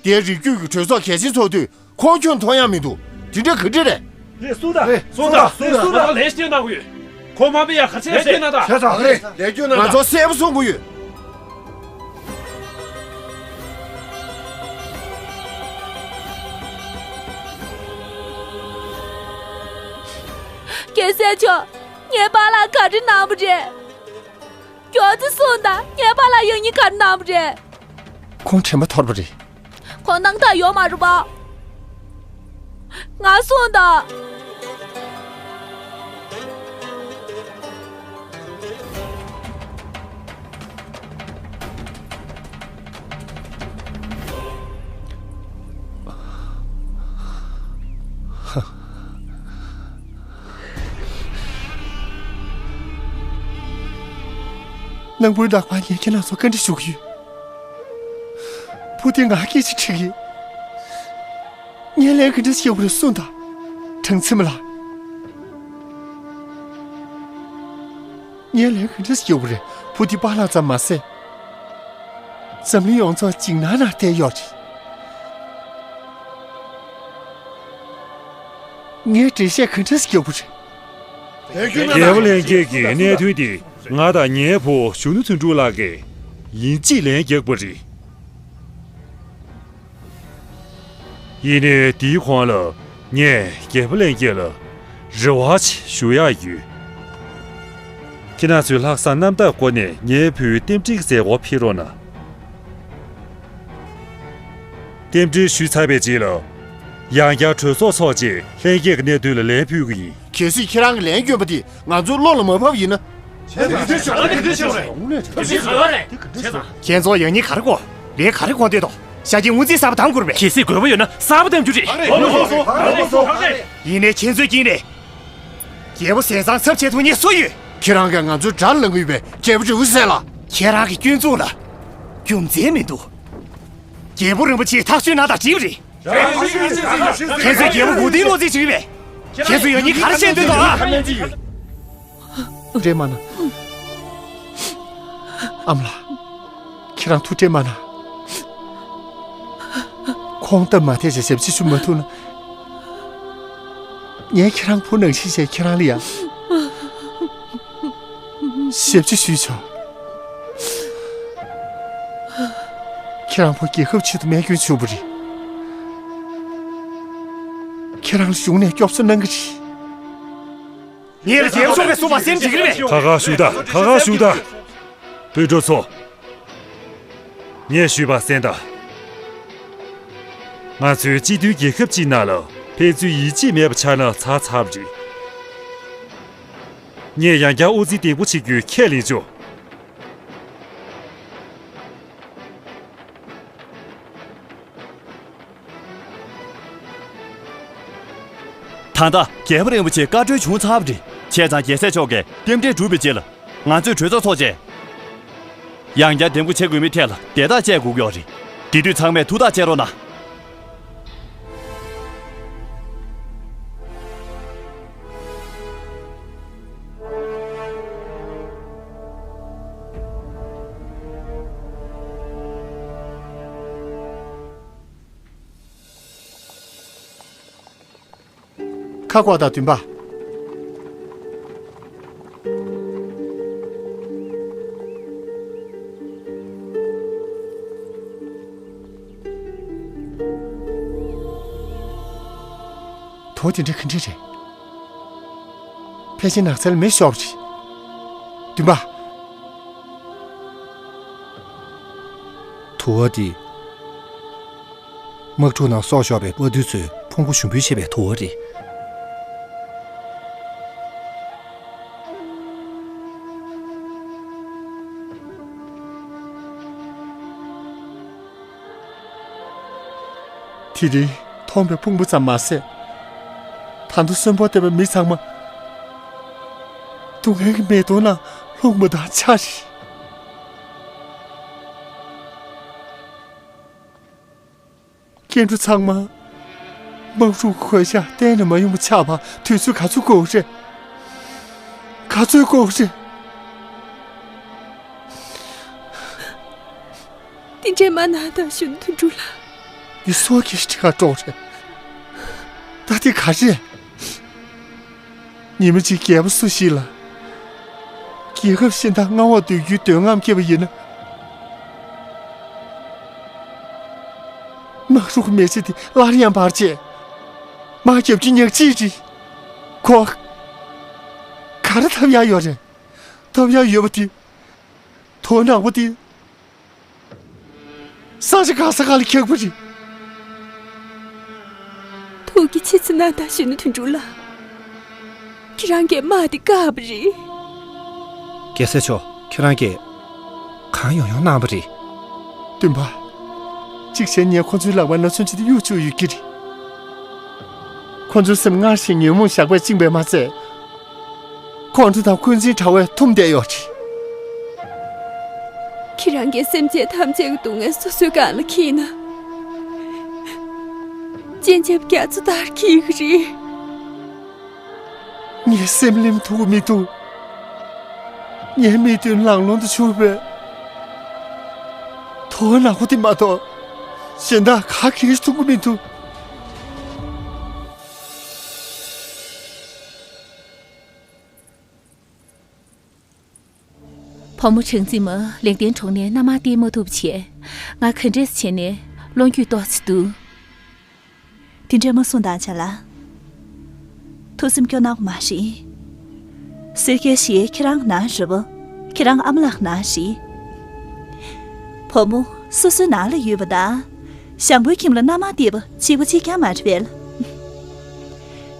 དེ་རིགས་རྒྱུད་ཀྱི་གྲོས་ཚོགས་གལ་ཆེན་ཚོགས་དུས་ཁོང་ཁྱོན་མཐོང་ཡ་མི་འདུག་དེ་འདྲ་ག་འདྲ་རེད། རེད། གསུངས་དང་། གསུངས་དང་། གསུངས་དང་། ང་ཚོ་ལན་ཞིག་གནང་དགོས་ཡོད། ཁོང་མ་པའི་ཡ་ག་ཚད་ཟེར་ན་ད། བྱས་ཙང་། རེད། ལས་སྐྱོན་ན་ང་ད། ཚོ་གསལ་པོ་གསུང་གི་ཡོད། རྒྱལ་སྲས་མཆོག་ངའི་པཱ་ལགས་ག་རེ་གནང་བ་རེད། མགྱོགས་ཙམ་གསུངས་དང་། ངའི་པཱ་ལགས་ཡང་སྙིང་ག་རེ་གནང་བ་རེད། ཁོང་དྲན་པ་འཐོར་བ་རེད། ཁོང་སྣང་དག་ཡོད་མ་རེད་པ། ང་གསུངས་དང་། ནང་པུའི་ལག་པ་ཉན་མཁན་ལ་སོགས་བཀའ་འདྲི་ཞུ་གི་ཡོད། བུ་དེ་ང་སྐད་ཆ་དྲིས་ཀྱི། ངས་ལན་ག་འདྲ་ཞིག་ཡོད་རེད་གསུངས་དང་། དྲང་ཚིམ་ལ། ངས་ལན་ག་འདྲ་ཞིག་ཡོད་རེད། བུ་དེ་པཱ་ལགས་ཙམ་མ་ཟད། འཛམ་གླིང་ཡོངས་རྫོགས་འཇིགས་སྣང་ནང་བསྡད་ཡོད་རེད། ངས་འགྲེལ་བཤད་ག་འདྲ་ཞིག་རྒྱག་དགོས་རེད། རྒྱལ་པོ་ལྷན་རྒྱས་ཀྱི་གནད་དོན་དེ་ང་དང་ངའི་བུ་གཞོན་ནུ་དོན་གྲུབ་ལགས་ཀྱིས་ཡིན་གཅིག་ལན་རྒྱག་པ་རེད། ཡིན་ནའི་དེའི་གོང་ལ་ངས་རྒྱལ་པོ་ལྷན་རྒྱས་ལ་རེ་བ་ཞིག་ཞུ་ཡག་ཡོད། ཁྱེད་རང་ཚོས་ལྷག་བསམ་རྣམ་དག་སྒོ་ནས་ངའི་བུའི་རྟེན་འབྲེལ་གྱི་མཛད་སྒོར་ཕེབས་རོགས་གནང་། རྟེན་འབྲེལ་ཞུས་ཚར་བའི་རྗེས་ལ། ཡང་བསྐྱར་གྲོས་ཚོགས་འཚོགས་རྗེས་ལྷན་རྒྱས་ཀྱི་གནད་དོན་ལ་ལན་ཕུལ་གྱི་ཡིན། གལ་སྲིད་ཁྱེད་རང་གིས་ལན་བསྐྱོན་པ་དེ་ང་ཚོའི་བློ་ལ་མ་བབས་ཡིན་ན། ཁྱེད་ཚོ་ཡང་སྙིང་ག་རེ་དགོས། ལན་ག་རེ་དགོས་འདོད་དོ། ཤཱཀྱའི་དངུལ་རྩིས་གསར་པ་གདམ་དགོས་རེད་པས། གལ་སྲིད་དགོས་པ་ཡོད་ན་གསར་པ་གདམ་རྒྱུ་རེད། ཡིན་ནའི་ཁྱེད་ཚོའི་དཀྱིལ་ནས། རྒྱལ་པོ་ཟས་གཙང་ཚབ་བྱེད་ཐུབ་མཁན་སུ་ཡོད། ཁྱེད་རང་གིས་ང་ཚོའི་དགྲར་ལངས་ཀྱི་ཡོད་པས། རྒྱལ་པོ་འབྲས་བུ་ཟས་ལ། ཁྱེད་རང་གི་སྐྱོན་འཛུགས་ལ་རྒྱུ་མཚན་མི་འདུག་རྒྱལ་པོ་རིན་པོ་ཆེས་ཐག་གཅོད་གནང་དང་བྲིས་པ་རེད། ཁྱེད་ཚོས་རྒྱལ་པོ་མགོ་རྟིང་སློག་རྩིས་བྱེད་ཀྱི་པས། ཁྱེད་ཚོས་ཡང་སྙིང་ག་རེ་བཤད་འདོད་དོ་ཨ། ཐུགས་ཁྲལ་མ་གནང་། ཨ་མ་ལགས། ཁྱེད་རང་ཐུགས་ཁྲལ་མ་གནང་། ཁོང་སྟབས་མ་བདེ་བྱས་ཞབས་ཕྱི་ཞུ་མ་ཐུབ་ན། ངས་ཁྱེད་རང་བུ་ནང་བཞིན་བྱས་ཁྱེད་རང་ལ་ཡང་ཞབས་ཕྱི་ཞུས་ཆོག་ཁྱེད་རང་བུ་རྒྱལ་ཁབ་ཆེད་དུ་རྨས་སྐྱོན་བྱུང་བ་རེད། ཁྱེད་རང་ལ་གཞུང་ནས་སྐྱོབ་གསོ་གནང་གི་རེད། ངས་ལ་རྒྱལ་པོ་མཆོག་གིས་གསུངས་པ་གསན་འགྲིག་གི་རེད་པས། ཁ་ཁ་བཞུགས་དང་། ཁ་ཁ་བཞུགས་དང་། སྤུན་གྲོགས་ཚོ། ངས་ཞུས་པ་གསན་དང་། ང་ཚོའི་སྤྱི་མཐུན་རྒྱལ་ཁབ་ཅིག་ནང་ལ་ཕན་ཚུན་ཡིད་ཆེས་མེད་པ་ཆགས་ན་ཚར་ཚར་བ་རེད། ངས་ཡང་བསྐྱར་དབུ་འཛིན་ལྡེང་པོ་བྱེད་རྒྱུའི་ཁས་ལེན་ཆོག་ད་ལྟ་རྒྱལ་པོ་རིན་པོ་ཆེ་བཀའ་འཁྲོལ་བྱུང་ཚར་བ་རེད། བྱས་ཙང་རྒྱལ་སྲས་མཆོག་གིས་རྟེན་འབྲེལ་གྲུབ་པའི་རྗེས་ལ། ང་ཚོས་གྲོས་ཚོགས་འཚོགས་རྗེས། ཡང་བསྐྱར་འདེམས་བསྐོ་བྱེད་དགོས་མིན་ཐད་ལ་དེ་དག་བཅད་དགོས་ཀྱི་ཡོད་རེད། དེ་དུས་ཚང་མས་ཐུགས་ཐག་བཅད་རོགས་གནང་། ཁ་སྐོར་དང་། བདུན་པ། དུ་བ་དེ་འདྲ་ག་འདྲ་རེད། ཕལ་ཆེར་ནགས་ཚལ་མེ་ཤོར་བ་རེད། བདུན་པ། དུ་བ་དེ། དམག་འཁྲུག་ནང་སྲོག་ཤོར་བའི་དཔའ་རྟུལ་ཚོའི་ཕུང་པོ་ཞུགས་འབུལ་བྱེད་པའི་དུ་བ་རེད། དེ་རིང་མཐོང་བའི་ཕུང་པོ་ཙམ་མ་ཟད། ད་དུང་གསོན་པོར་བསྡད་པའི་མི་ཚང་མ་སྡུག་བསྔལ་གྱི་མེ་དོང་ནང་ལྷུང་བ་དང་ཆ་རེད། སྐྱེ་འགྲོ་ཚང་མ་དམག་འཁྲུག་གི་གོད་ཆག་གཏན་ནས་མ་ཡོང་བ་ཆགས་པར་དུས་ཚོད་ག་ཚོད་འགོར་རེད། ག་ཚོད་འགོར་རེད། དེ་འདྲའི་མ་གནང་དང་ཞུ་ན་དོན་གྲུབ་ལགས། ངའི་སྲོག་གི་ཁྲི་ཁར་འགྲོ་རེད། ད་དེ་ག་རེད། ཉི་མ་གཅིག་རྒྱལ་པོ་སུ་ཞིག་ལ་རྒྱལ་ཁབ་གཞན་དག་མངའ་འོག་སྡོད་རྒྱུའི་འདོད་རྔམ་སྐྱེས་པ་ཡིན་ན། དམག་འཁྲུག་མེ་ལྕེ་དེ་སླར་ཡང་འབར་རྗེས། དམག་རྒྱབ་རྒྱུ་ཉག་གཅིག་རེད། ཁོ་ག་རེ་ཐབས་ཡག་ཡོད་རེད། ཐབས་ཡག་ཡོད་པ་དེ། དོ་ནག་པོ་དེ། ས་ཆ་ག་ས་ག་ལ་འཁྱག་པ་རེད། ཐུགས་ཀྱི་ཆེ་ཚེ་གནང་དང་ཞུ་ན་དོན་གྲུབ་ལགས། ཁྱེད་རང་གིས་དམག་འདི་བཀག་པ་རེད། རྒྱལ་སྲས་མཆོག་ཁྱེད་རང་གིས་གང་ཡོང་ཡོང་གནང་བ་རེད། བདུན་པ། གཅིག་བྱས་ནས་ཁོ་ཚོའི་ལག་པར་ན་ཚོན་ཅིག་ཏུ་གཡུག་བཅུག་ཡོད་ཀྱི་རེད། ཁོ་ཚོའི་སེམས་སྔར་བཞིན་ཉོན་མོངས་ཞགས་པས་བཅིངས་པས་མ་ཚད། ཁོང་ཁྲོ་དང་འཁོན་འཛིན་དྲ་བས་འཐུམ་བསྡད་ཡོད་ཀྱི། ཁྱེད་རང་གིས་སེམས་ཅན་ཐམས་ཅད་ཀྱི་སྡུག་བསྔལ་སོ་སོའི་སྒང་ལ་འཁྱེར་ན། སྤྱན་ཆབ་རྒྱ་མཚོ་ལྟར་འཁྱིལ་གྱི་རེད། ངའི་སེམས་ལྷིང་ཐུབ་ཀྱི་མི་འདུག་ངའི་མིག་མདུན་ལང་ལོང་དུ་བྱུང་བའི་དོ་ནག་པོ་དེ་མ་གཏོགས་གཞན་དག་ག་གེ་མཐོང་གི་མི་འདུག་བུ་མོ་གྲངས་འཛིན་མ་ལེགས་ལྡན་གྲོང་ནས་མནའ་མ་སྟེར་མ་ཐུབ་བྱས། ང་ག་འདྲས་བྱས་ནས་བློ་འགྱོད་ཏོག་ཙམ་འདུག་དེ་འདྲས་མ་གསུངས་དང་བྱ་ལ། ཐུགས་སེམས་སྐྱོ་གནང་མ་རེད། སེར་སྐྱའི་གཞིས་ཁྱེད་རང་ན་རེད་པ། ཁྱེད་རང་ཨ་མ་ལགས་ན་རེད། བུ་མོ་སོ་སོའི་ནང་ལ་ཡོད་པ་དང་། ཞང་པོའི་ཁྱིམ་ལ་མནའ་མ་སྟེར་བ་གཅིག་པ་གཅིག་རྐྱང་མ་རེད་པས།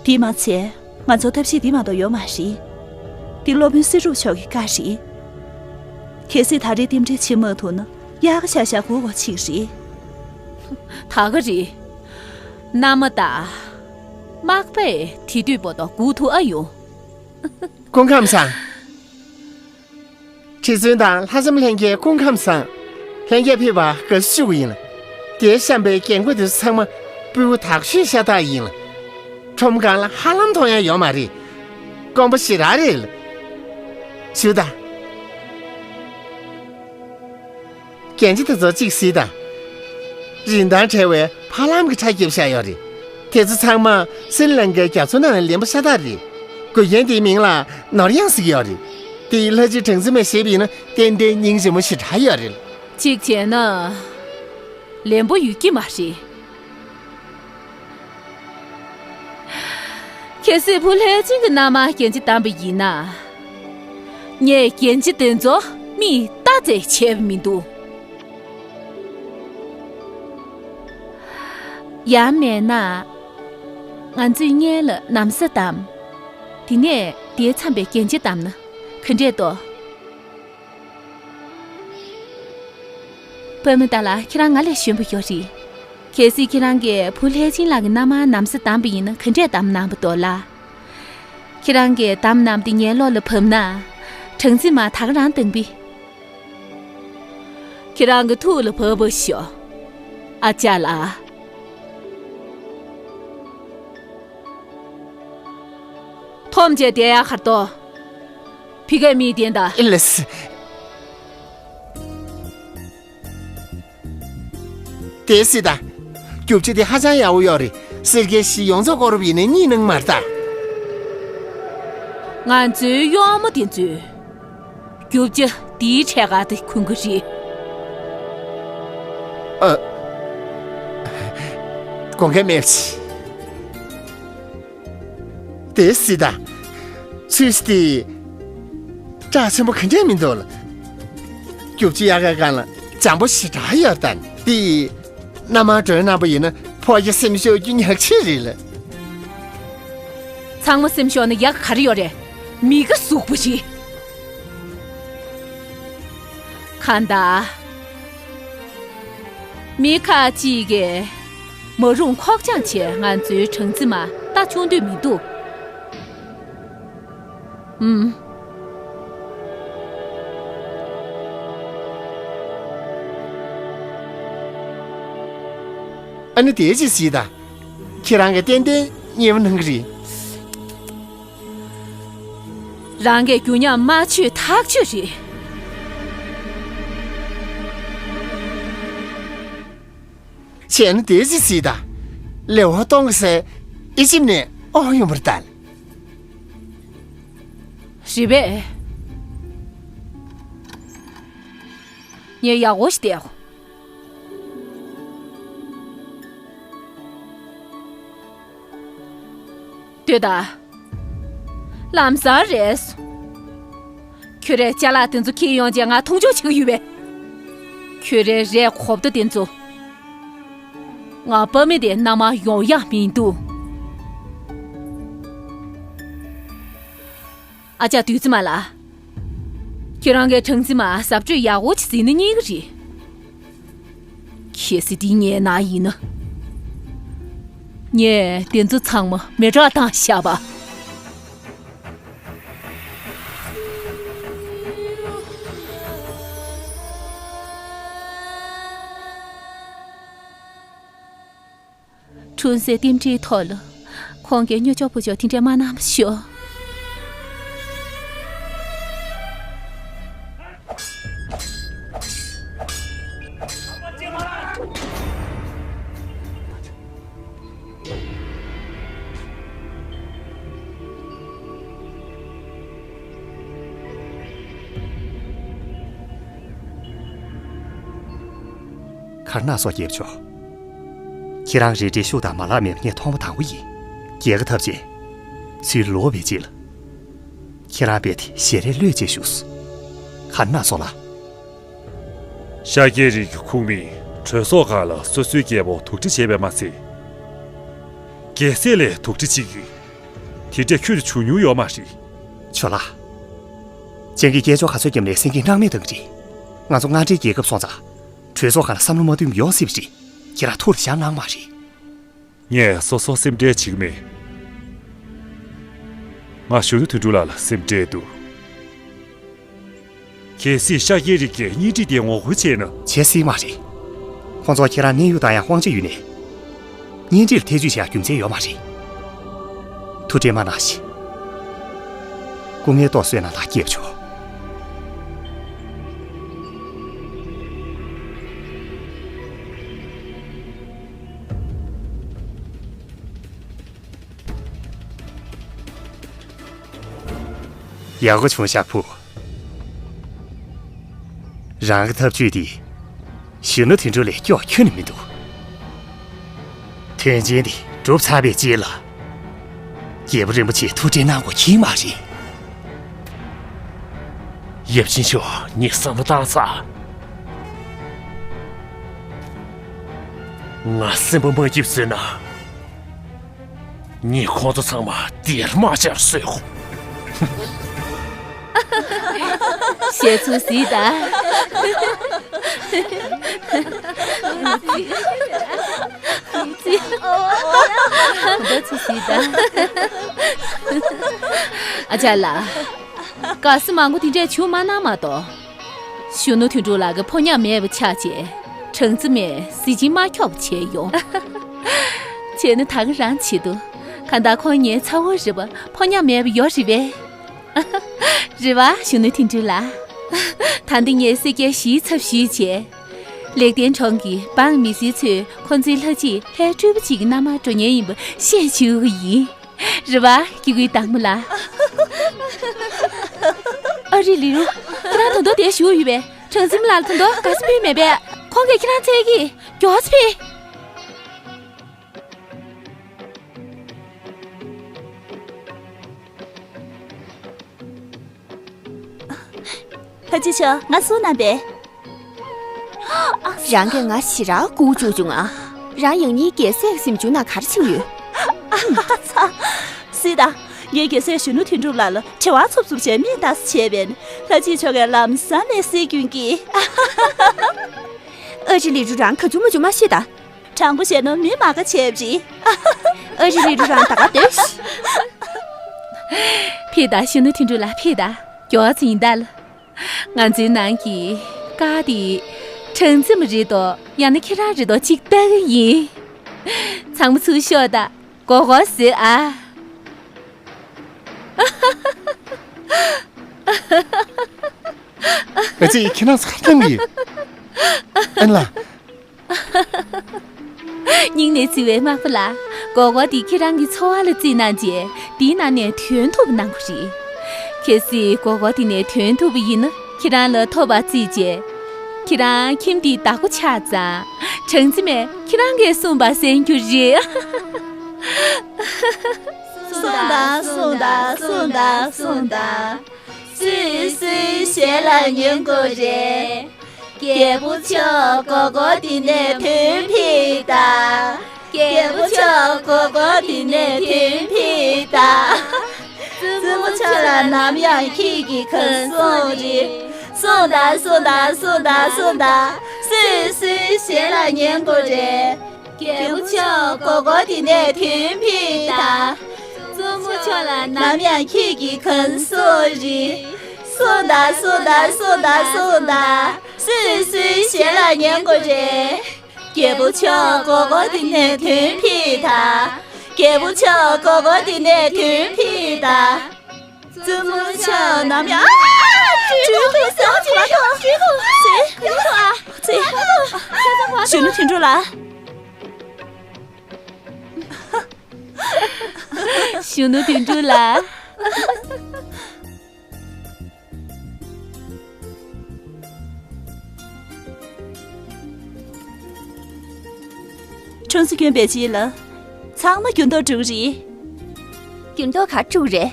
དེས་མ་ཚད་ང་ཚོར་ཐབས་ཤེས་འདི་མ་གཏོགས་ཡོད་མ་རེད། འདི་སློབ་དཔོན་སེ་འབྲུག་མཆོག་གི་བཀའ་རེད། གལ་སྲིད་ད་རེས་རྟེན་འབྲེལ་བྱེད་མ་ཐུབ་ན་དབྱར་ཁ་ཤག་ཤག་སྒུག་དགོས་ཅིག་རེད། ད་ག་རེད། མནའ་མ་དང་། མག་པས་དེ་དུས་བར་དུ་སྒུག་ཐུབ་ཨ་ཡོང་། སྐུ་ཁམས་བཟང་། ཁྲི་བཙུན་དང་ལྷ་ལྕམ་ལྷན་རྒྱས་སྐུ་ཁམས་བཟང་། ལྷན་རྒྱས་ཕེབས་པར་དགའ་བསུ་ཞུ་གི་ཡིན། དེའི་བཤམས་པའི་རྒྱན་གོས་དེ་ཚོ་ཚང་མ་སྤུས་མོ་དག་ཤོས་ཤ་སྟག་ཡིན། ཁྲོམ་སྒང་ལ་ཧ་ལམ་མཐོང་ཡ་ཡོད་མ་རེད། དཀོན་པོ་ཞེ་དྲག་རེད། ཞུ་དང་། རྒྱན་ཆ་དེ་ཚོ་གཅིག་གཟིགས་དང་། རིན་ཐང་བྲལ་བའི་ཧ་ལམ་གྱི་ཁྲ་བརྒྱབ་བཞག་ཡོད་རེད། དེ་ཚོ་ཚང་མ་སི་རི་ལང་ཀའི་རྒྱ་མཚོ་ནང་ནས་ལེན་པ་ཤ་སྟག་རེད། འགོས་རྒྱན་དེའི་མིང་ལ་ནོར་གཡང་ཟེར་གྱི་ཡོད་རེད། དེ་ཡི་ལྷ་རྗེ་གྲངས་འཛིན་མས་བཞེས་པ་ཡིན་ན་ཏན་ཏན་སྙིང་རྗེ་མོ་ཞེ་དྲག་ཡོད་རེད། གཅིག་བྱས་ན། ལེན་པོ་ཡོད་ཀྱི་མ་རེད། གལ་སྲིད་བུ་ལྷས་བྱིན་གྱི་མནའ་མར་རྒྱན་ཆ་བདམས་པ་ཡིན་ན། ངས་རྒྱན་ཆ་དེ་ཚོ་མིས་ལྟ་ཙམ་བྱས་པ་མི་འདུག་ཡང་མེད་ན། ང་ཚོས་སྔོན་ལ་ན་བཟའ་བདམས། དེ་ནས་དེའི་མཚམས་པའི་རྒྱན་ཆ་བདམས་ན་ག་འདྲས་འདུག་པདྨ་ཏཱ་ལ། ཁྱེད་རང་ང་ལས་གཞོན་པོ་ཡོད་རེད། གལ་སྲིད་ཁྱེད་རང་གིས་བུ་ལྷས་བྱིན་ལགས་ཀྱི་མནའ་མར་ན་བཟའ་བདམས་པ་ཡིན་ན་ག་འདྲས་བདམས་གནང་བ་འདུག་ལགས། ཁྱེད་རང་གིས་བདམས་གནང་བ་དེ་ངའི་བློ་ལ་བབས་ན། གྲངས་འཛིན་མ་ད་ག་རང་བཏང་པས། ཁྱེད་རང་གི་ཐུགས་ལ་བབས་པ་ཤོག་ཨ་ཅག་ལགས། འཐོམ་བྱས་བསྡད་ཡག་ག་རེ་འདུག་ཕ་གིར་མིག་བསྟན་དང་། ཨེ་ལས། དེ་སྲིད་ད། རྒྱུ་ཆ་དེ་ཧ་ཅང་ཡག་པོ་ཡོད་རེད། སེར་སྐྱའི་གཞིས་ཡོངས་རྫོགས་སྐོར་རུབ་ཡིན་ནའི་གཉིད་གནང་མ་རེད་ད། ང་ཚོའི་གཡོག་མོ་དེ་ཚོས་རྒྱུ་ཆ་འདིའི་ཕྲད་ག་དེ་གོན་གི་རེད། ཨ། དགོངས་འགལ་མེད། དེ་སྲིད་ད། ཚུལ་དེ། བཀྲག་ཆེན་པོ་ག་འདྲས་མི་འདུག་ལ། རྒྱུ་ཆ་གཡར་ག་སྒང་ལ་འཇམ་པོ་ཞེ་དྲག་ཡོད་ད། དེ། མནའ་མ་སྒྲོན་གནང་པ་ཡིན་ན་ཕོ་རྒྱས་སེམས་ཤོར་རྒྱུ་ཉག་ཕྲ་རེད་ལ། ཚང་མ་སེམས་ཤོར་ན་ཡག་ག་རེ་ཡོད་རེད། མི་ག་ཟུག་པོ་ཞིག་གང་ལྟར། མི་ཁག་ཅིག་གིས་མ་རུངས་ཁོག་བཅངས་བྱས་ང་ཚོའི་སྦྲང་རྩི་མ་ལྟ་ཆུང་འདོད་མི་འདུག་ཨུམ། ཨ་ནི་དེ་ཅི་སྲིད་ད། ཁྱེད་རང་གིས་ཏན་ཏན་ཉེས་པ་གནང་གི་རེད། རང་གིས་རྒྱུ་ཉམས་མ་བྱུས་ཐག་ཆོད་རེད། བྱས་ན་དེ་ཅི་སྲིད་ད། ལེའོ་ཏོང་གི་སྲས་ཨི་ཇིབ་ནས་དབང་ཡོང་བར་གདའ། རེད་པས། ངས་ཡག་པོ་ཞིག་བལྟས། ལྟོས་དང་། ལམ་སང་རེད། ཁྱོད་རའི་ཅ་ལག་དེ་ཚོ་འཁྱེར་ཡོང་རྗེས་ང་མཐོང་ཆུང་བྱེད་ཀྱི་ཡོད་པས། ཁྱོད་རའི་རས་གོག་ཏོ་དེ་ཚོ། ང་པ་མེ་དེ་མནའ་མ་ཡོང་ཡག་མི་འདུག་ཨ་ཅག་བདུད་རྩི་མ་ལགས། ཁྱེད་རང་གིས་སྦྲང་རྩི་མ་གཟབ་སྤྲོས་ཡག་པོ་ཅིག་བྱེད་ན་རྙེད་ཀྱི་རེད། གལ་སྲིད་འདི་ངའི་ནང་ཡིན་ན། ངས་དེ་ཚོ་ཚང་མ་མེ་སྲེག་བཏང་བཞག་པ། འཁྲུངས་སའི་རྟེན་འབྲེལ་ཐོག་ལ། ཁོང་གིས་སྨྱོ་ཆོག་པོ་ཆོག་དེ་འདྲས་མ་གནང་བ་ཤོག་གར་ནག་སོགས་རྒྱལ་པོ་མཆོག་ཁྱེད་རང་རེ་འདྲའི་ཤུགས་དང་མ་ལག་མེད་པ་ངས་མཐོང་བ་དང་པོ་ཡིན། རྒྱལ་ཁ་ཐབས་ཆེ། ཚུར་ལོག་པའི་རྗེས་ལ། ཁྱེད་རང་རྦད་དེ་ཞལ་རས་ལྷོད་ཅེས་ཞུས། གར་ནག་སོགས་ལ། ཤཱཀྱའི་རིགས་ཀྱི་ཁུངས་མེད་གྲོས་ཚོགས་ཁག་ལ་སོ་སོའི་རྒྱལ་པོ་དུག་སྦྲེལ་བྱས་པས་མ་ཚད། རྒྱལ་སྲས་ལས་དུག་སྦྲེལ་བྱེད་ཀྱི། དེ་འདྲས་ཁྱོན་ནས་བྱུང་མྱོང་ཡོད་མ་རེད། ཇོ་ལགས། སྤྱང་ཀིས་སྐད་ཅོར་ག་ཚོད་བརྒྱབ་ནའི་སེང་གེས་སྣང་མེད་གཏོང་གི་རེད། ང་ཚོ་མངའ་འབྲེལ་རྒྱལ་ཁབ་སོང་ཙང་། གྲོས་ཚོགས་ཁག་ལ་བསམ་བློ་མ་བཏོན་པ་ཡོང་སྲིད་པ་རེད། ཁྱེད་རང་ཐུགས་ལ་བཞག་གནང་མ་རེད། ངས་སོ་སོར་སེམས་ཁྲལ་བྱེད་ཀྱི་མེད། ང་གཞོན་ནུ་དོན་གྲུབ་ལགས་ལ་སེམས་ཁྲལ་འདུག་གལ་སྲིད་ཤཱཀྱའི་རིགས་ཀྱིས་གཉེན་སྒྲིག་དེ་ངོ་རྒོལ་བྱས་ན། བྱེད་སྲིད་མ་རེད། ཁོང་ཚོར་ཁྱེད་རང་གནས་ཡུལ་དང་ཡང་དབང་ཆ་ཡོད་ནའི། གཉེན་སྒྲིག་ལ་ཐེ་བྱུས་བྱེད་ཡག་རྒྱུ་མཚན་ཡོད་མ་རེད། ཐུགས་ཁྲལ་མ་གནང་ཞིག་སྐུ་ངལ་ཏོག་གསོས་གནང་དང་། སྐྱེས་པ་མཆོག་ཡག་པོ་བྱུང་ཤག་བུ། རང་གི་ཐབས་ཇུས་དེ། གཞོན་ནུ་དོན་གྲུབ་ལས་སྐྱོ་ཁྱོན་ནས་མི་འདུག་དོན་ཆེན་འདི་གྲུབ་ཚར་བའི་རྗེས་ལ། རྒྱལ་པོ་རིན་པོ་ཆེས་ཐུགས་ཁྲལ་གནང་དགོས་ཀྱི་མ་རེད། ཡབ་ཆེན་མཆོག་ངས་བསམ་བློ་བཏང་ཚར། ང་སེམས་པ་མ་སྐྱིད་བཟོས་ན། ངས་ཁོང་ཚོ་ཚང་མ་དེར་མ་བཅར་བཟོས་གོ། ཞེ་ཚུལ་གཟིགས་དང་། ཚུལ་གཟིགས་དང་། ཨ་ཅག་ལགས། དགའ་བསུ་མང་པོ་དེ་འདྲས་བྱུང་མ་གནང་མ་གཏོགས། གཞོན་ནུ་དོན་གྲུབ་ལགས་ཀྱི་ཕོ་ཉ་མེད་པ་ཆགས་རྗེས་སྦྲང་རྩི་མས་གཟི་བྱིན་མ་འཁྱོག་པ་བྱས་ཡོང་། བྱས་ན་ད་ག་རང་བྱེད་དོ། གང་ལྟར་ཁོང་ངའི་ཚ་བོ་རེད་པ། ཕོ་ཉ་མེད་པ་ཡོད་རེད་པས། རེད་པ། གཞོན་ནུ་དོན་གྲུབ་ལགས། ད་འདི་ངས་སེར་སྐྱའི་གཞིའི་ཚབ་ཞུས་བྱས། ལེགས་ལྡན་གྲོང་གི་འབངས་མི་སེར་ཚོས་ཁོང་ཚོའི་ལྷ་རྗེ་ལྷའི་སྤྲུལ་པ་གཅིག་གི་མནའ་མར་འགྲོ་མཁན་ཡིན་པ་ཤེས་བཅུག་གི་ཡིན། རེད་པ། སྐྱེ་དགུའི་བདག་མོ་ལགས། ཨ་རི་ལི་རུ། ཁྱེད་རང་ད་དུང་དེར་བཞུགས་ཡོད་པས། གྲངས་འཛིན་ལགས་ད་དུང་དགའ་བསུ་ཕུལ་མེད་པས། ཁོང་གིས་ཁྱེད་རང་འཚོལ་གྱིས་མགྱོགས་སེ་ཕེབས། ལྷ་རྗེ་མཆོག་ང་གསུང་གནང་པས། རང་གིས་ང་ཞེ་དྲག་སྒུག་བཅུག་བྱུང་ཨ། རང་ཡང་སྙིང་རྒྱལ་སྲས་ཞིབ་འཇུག་ནང་ག་རེ་བྱེད་ཡོད། ཨ་ཚ། སྲིད་ད། ངས་རྒྱལ་སྲས་གཞོན་ནུ་དོན་གྲུབ་ལགས་ལ་དྲི་བ་ཚུབ་ཚུབ་བྱས་མིག་ལྟ་ས་བྱས་པས། ལྷ་རྗེ་མཆོག་གིས་ལམ་སང་ལས་སྲིད་རྒྱུན་གྱི། ཨ་རི་ལི་རུ། རང་ག་ཚོད་མ་བྱུང་མ་ཤེས་ད། དྲང་པོ་བཤད་ན་མི་མ་དགའ་བྱས་པ་རེད། ཨ་རི་ལི་རུ། རང་ད་ག་སྡོད་ཤིག་ཕེབས་ད། གཞོན་ནུ་དོན་གྲུབ་ལགས་ཕེབས་ད། མགྱོགས་ཙམ་ཡིན་ད་ལ། ང་ཚོའི་ནང་གི་ཀ་དེ་གྲངས་འཛིན་མ་རེད་དོ། ཡང་ན་ཁྱེད་རང་རེད་དོ། གཅིག་ལྟ་གི་ཡིན། ཚང་མ་ཚུར་ཤོག་ད། མགོ་སྐོར་བཟོས་ཨ། ཨ་ཙི། ཁྱེད་རང་ཚོ་ག་རེ་གཏོང་གི། ཨན་ལ། སྙིང་ནས་བརྩེ་བའི་མག་པ་ལགས། མགོ་སྐོར་འདི་ཁྱེད་རང་གི་འཚོ་བ་ལ་བརྩིས་གནང་རྗེས་འདིའི་ནང་ནས་དོན་ཐུབ་པ་གནང་དགོས་རེད། གལ་སྲིད་མགོ་སྐོར་འདི་ནས་དོན་ཐུབ་པ་ཡིན་ན་ཁྱེད་རང་ལ་ཐོབ་པ་བརྩིས་རྗེས། ཁྱེད་རང་ཁྱིམ་འདིའི་བདག་པོ་ཆགས་ཙང་གྲངས་འཛིན་མས་ཁྱེད་རང་གིས་གསུངས་པ་གསན་རྒྱུ་རེད། གསུངས་དང་གསུངས་དང་གསུངས་དང་གསུངས་དང་། སུས་སུའི་ཞལ་ལ་ཉན་དགོས་རེད། རྒྱལ་པོ་མཆོག་མགོ་སྐོར་འདི་ནས་དོན་ཕིག་དང་། རྒྱལ་པོ་མཆོག་མགོ་སྐོར་འདི་ནས་དོན་ཕིག་དང་། བཙུན་མོ་མཆོག་ལ་ནམ་ཡང་ཁྱེད་ཀྱི་གང་གསུང་རེད། གསུངས་དང་གསུངས་དང་གསུངས་དང་གསུངས་དང་། སུས་སུའི་ཞལ་ལ་ཉན་དགོས་རེད། རྒྱལ་པོ་མཆོག་མགོ་སྐོར་འདི་ནས་དོན་ཕིག་དང་། བཙུན་མོ་མཆོག་ལ་ནམ་ཡང་ཁྱེད་ཀྱི་གང་གསུང་རེད། གསུངས་དང་གསུངས་དང་གསུངས་དང་གསུངས་དང་། སུས་སུའི་ཞལ་ལ་ཉན་དགོས་རེད། རྒྱལ་པོ་མཆོག་མགོ་སྐོར་འདི་ནས་དོན་ཕིག་དང་། རྒྱལ་པོ་མཆོག་མགོ་སྐོར་འདི་ནས་དོན་ཕིག་དང་། བཙུན་མོ་མཆོག་ནམ་ཡང་། ཨ། བྲོས་ཐུབ་ཟེར་བ་ཅིག་མ་གཏོགས། བྲོས་ཐུབ་ཟེར། ཡོང་ཐུབ་ཨ། ཙི། གཞོན་ནུ་དོན་གྲུབ་ལགས། གཞོན་ནུ་དོན་གྲུབ་ལགས། གྲངས་སུ་བསྐྱོན་པའི་རྗེས་ལ། ཚང་མ་འགྱུར་ལྡོག་འགྲོ་གི་རེད། འགྱུར་ལྡོག་ག་འགྲོ་གི་རེད།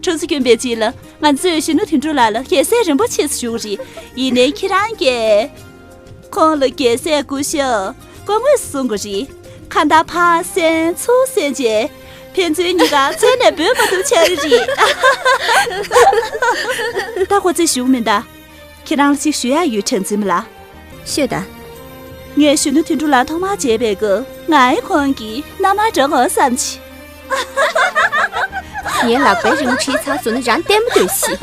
གྲངས་སུ་བསྐྱོན་པའི་རྗེས་ལ་ང་ཚོས་གཞོན་ནུ་དོན་གྲུབ་ལགས་ལ་རྒྱལ་སྲས་རིན་པོ་ཆེ་ཞུ་གི་རེད། ཡིན་ནའི་ཁྱེད་རང་གིས་ཁོང་ལ་རྒྱལ་སྲས་སྐུ་ཞབས་སྐུ་ངོས་སུ་གསུང་དགོས་རེད། ཁ་བརྡ་ཕར་གསན་ཚུར་གསན་བྱས། ཕན་ཚུན་གཉིས་ཀ་རྩ་ནས་འབོད་མ་ཐུབ་ཆགས་ཀྱི་རེད། ད་ཁོ་ཚོས་ཞུ་གི་མིན་ད། ཁྱེད་རང་ལ་ཅིག་ཞུ་ཡག་ཡོད། གྲངས་འཛིན་མ་ལགས། ཤོད་དང་། ངས་གཞོན་ནུ་དོན་གྲུབ་ལགས་ཐོག་མར་མཇལ་བའི་སྐབས་ང་ཡི་ཁོང་གི་མནའ་མར་འགྲོ་དགོས་བསམ་བྱས། ངའི་ལག་པའི་རིང་བྲིས་ཚར་སོང་ན་རང་བསྟན་པ་སྡོད་ཤིག་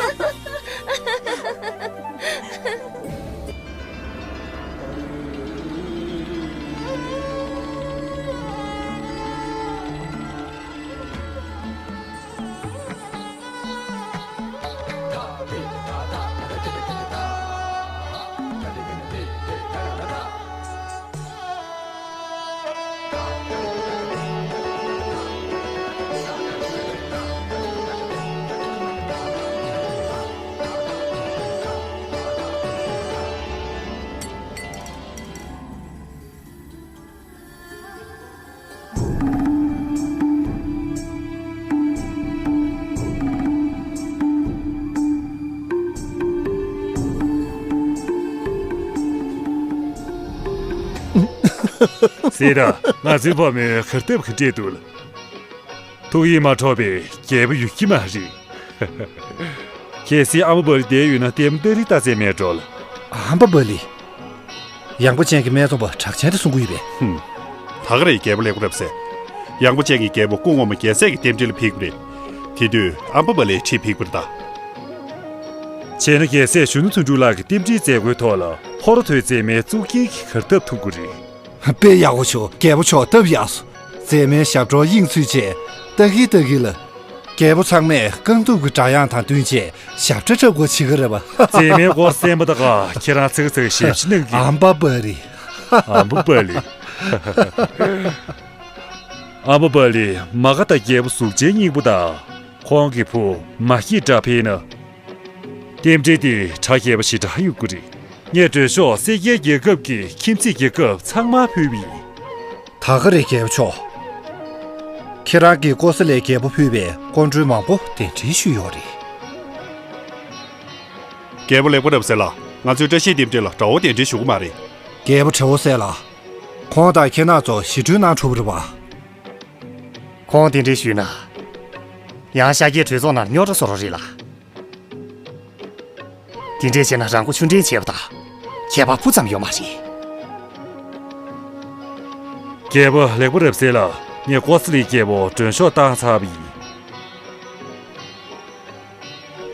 སྲིད་ད། ང་ཚོའི་བུ་མོས་གར་སྟབས་ག་འདྲས་འདུག་ལ། ཐུགས་ཡིད་མ་འཕྲོག་པའི་རྒྱལ་པོ་ཡོད་ཀྱི་མ་རེད། གལ་སྲིད་ཨ་མ་བ་ལི་བསྡད་ཡོད་ན་ལྟད་མོ་ལྟ་རིན་ལྟ་ཚད་མེད་འགྲོ་ལ། ཨམ་པ་བ་ལི། ཡངས་པོ་ཅན་གྱི་སྨད་འཚོང་པ་གྲགས་ཅན་དེ་གསུང་གི་ཡོད་པས། ཧུམ། ད་ག་རེ་རྒྱལ་པོ་ལེགས་པོ་རབ་ཟེར། ཡངས་པོ་ཅན་གྱི་རྒྱལ་པོ་སྐུ་ངོ་མ་རྒྱལ་སྲས་ཀྱི་རྟེན་འབྲེལ་ལ་ཕེབས་ཀྱི་རེད། དེ་དུས་ཨམ་པ་བ་ལི་ཁྲིད་ཕེབས་པར་གདའ། བྱས་ན་རྒྱལ་སྲས་གཞོན་ནུ་དོན་གྲུབ་ལགས་ཀྱི་རྟེན་འབྲེལ་མཛད་སྒོའི་ཐོག་ལ་ཕོ་རོ་ཐོའི་མཛེས་མའི་གཙུག་རྒྱན་གྱི་གར་སྟབས་ཐུག་གི་རེད། དཔེ་ཡག་པོ་བྱུང་། རྒྱལ་པོ་མཆོག་སྟབས་ཡག་སོང་། མཛེས་མའི་ཞབས་བྲོ་དབྱིངས་ཚུད་བྱས། ལྟ་གིན་ལྟ་གིན་ལ། རྒྱལ་པོ་ཚང་མས་རྐང་གདུབ་ཀྱི་སྒྲ་དབྱངས་དང་བསྟུན་བྱས་ཞབས་བྲོ་འཁྲབ་དགོས་བྱེད་ཀྱི་རེད་པ། མཛེས་མའི་སྐོར་གསན་པ་དང་ཁྱེད་རང་ཚིག་ཚིག་ཞབས་ཕྱི་གནང་གི། ཨམ་པ་བ་ལི། ཨམ་པ་བ་ལི། ཨམ་པ་བ་ལི། མ་ག་དང་རྒྱལ་པོ་གཟུགས་ཅན་སྙིང་པོ་དང་། ཁོང་གི་བུ་མ་ཤི་དྲག་ཕེ་ན། རྟེན་འབྲེལ་དེ་གྲ་རྒྱས་པ་ཞེ་དྲག་ཡོད་ཀྱི་རེད། ངས་མགྲོན་ཤོག་སེར་སྐྱའི་རྒྱལ་ཁབ་ཀྱི་ཁྱིམ་མཚེས་རྒྱལ་ཁབ་ཚང་མར་ཕུལ་བ་ཡིན། ད་ག་རེད་རྒྱལ་པོ་མཆོག་ཁྱེད་རང་གིས་ཀོ་ས་ལའི་རྒྱལ་པོ་ཕུལ་བའི་སྐུ་མགྲོན་མང་པོ་གདན་འདྲེན་ཞུས་ཡོད་རེད། རྒྱལ་པོ་ལེགས་པ་རབ་གསལ་ལགས། ང་ཚོའི་བཀྲ་ཤིས་རྟེན་འབྲེལ་ལ་དགྲ་བོ་གདན་འདྲེན་ཞུ་གི་མ་རེད། རྒྱལ་པོ་དྲེའོ་སེ་ལགས། ཁོང་དང་ཁྱེད་རྣམ་ཚོ་ཞི་གྲོས་གནང་ཐུབ་རེད་པ། ཁོང་གདན་འདྲེན་ཞུས་ན། ཡང་ཤཱཀྱའི་གྲོས་ཚོགས་ནང་རྙོག་དྲ་བཟོ་རོགས་རེད་ལ། དེ་འདྲས་བྱས་ན་རང་མགོ་ཆུང་འདྲེན་བྱས་པ་དང་ཁྱད་པར་སྤུ་ཙམ་ཡོད་མ་རེད། རྒྱལ་པོ་ལེགས་པ་རབ་གསལ་ལགས། ངས་ཀོ་ས་ལའི་རྒྱལ་པོ་མགྲོན་ཤོག་བཏང་ཚར་བ་ཡིན།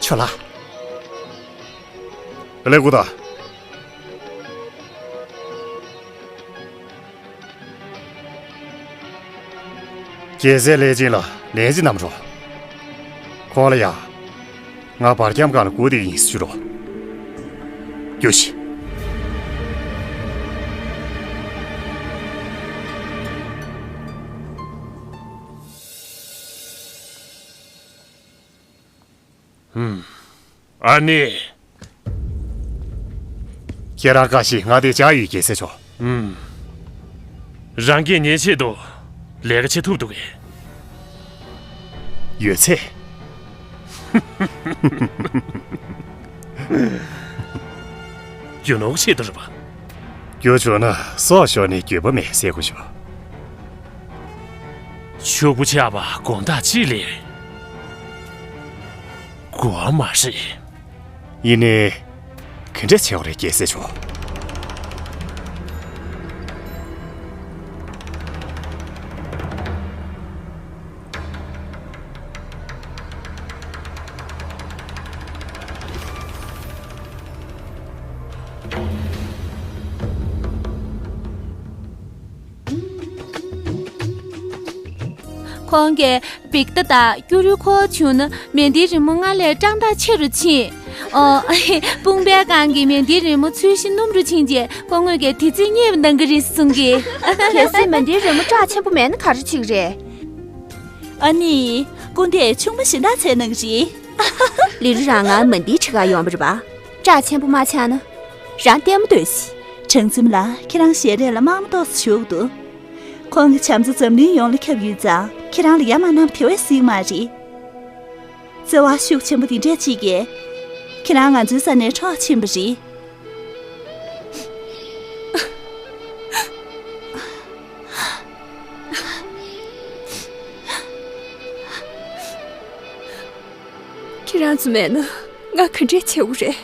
ཁྱོད་ལ། ལེགས་པོ་དང་། རྒྱལ་སྲས་ལྷས་བྱིན་ལ་ལན་ཅིག་གནང་རོགས། ཁོང་ལ་ཡང་། ང་བར་ཁྱམས་སྒང་ལ་སྒུག་བསྡད་ཡིན་ཟེར་ཞུ་རོགས། རྒྱུགས་ཤིག་ཨ་ནེ། ཁྱེད་རང་དགའ་ཞིག་ང་དེ་བཅར་ཡོད་རྒྱལ་སྲས་མཆོག་ཨུམ། རང་གིས་ངའི་ཆེད་དུ་ལས་ཀ་བྱེད་ཐུབ་འདུག་གས། ཡོད་ཚད། རྒྱུ་ནོར་ཆེད་དུ་རེད་པ། རྒྱུ་བྱུང་ན་སྲོག་ཤོར་ནས་འགྱོད་པ་མེད་ཟེར་གོ་ཤོག་ཕྱུག་པོ་ཆགས་པ་དགོང་དག་གཅིག་ལས་དགོས་མ་རེད། ཡིན་ནའི། ག་འདྲ་བྱེད་དགོས་རེད་རྒྱལ་སྲས་མཆོག་ཁོང་གིས་བིག་ཏ་དང་ཀྱུ་རུ་ཁོ་བྱུང་ན་མན་ཌིའི་རི་མོ་སྔར་ལས་བཀྲག་མདངས་ཆེ་རུ་ཕྱིན། ཨོ། དཔུང་པའི་སྒང་གི་མན་ཌིའི་རི་མོ་ཚོས་གཞི་སྣུམ་རུ་ཕྱིན་རྗེས་སྐུ་ངོ་གིས་དེ་ཚོས་རྙེད་པ་གནང་གི་རེད་གསུང་གི། གལ་སྲིད་མན་ཌིའི་རི་མོ་བཀྲག་ཆེན་པོ་མེད་ན་ག་རེ་བྱེད་ཀྱི་རེད། ཨ་ནི། སྐུ་འདས་ཆུང་མ་གཞན་དག་ཚད་གནང་གི་རེད། ལི་རུ་རང་ང་མན་ཌིའི་ཁྲི་ཁར་ཡོང་བ་རེད་པ། བཀྲག་ཆེན་པོ་མ་ཆགས་ན། རང་ལྟད་མོ་ལྟོས་ཤིག་གྲང་འཛིན་ལགས། ཁྱེད་རང་ཞལ་རས་ལ་དམར་མོ་ཏོག་ཙམ་བྱུགས་འདུག་ཁོང་གི་བྱམས་བརྩེ་འཛམ་གླིང་ཡོངས་ལ་ཁྱབ་ཡོད་ཙང་ཁྱེད་རང་ལ་ཡ་མ་བསྣམས་དེ་བས་སྲིད་མ་རེད། བརྩེ་བ་ཤུགས་ཆེན་པོ་འདི་འདྲས་གཅིག་གིས། ཁྱེད་རང་ང་ཚོའི་ས་ནས་འཕྲོག་ཕྱིན་པ་རེད། ཁྱེད་རང་ཚོ་མེད་ན་ང་ག་འདྲས་བྱེད་དགོས་རེད།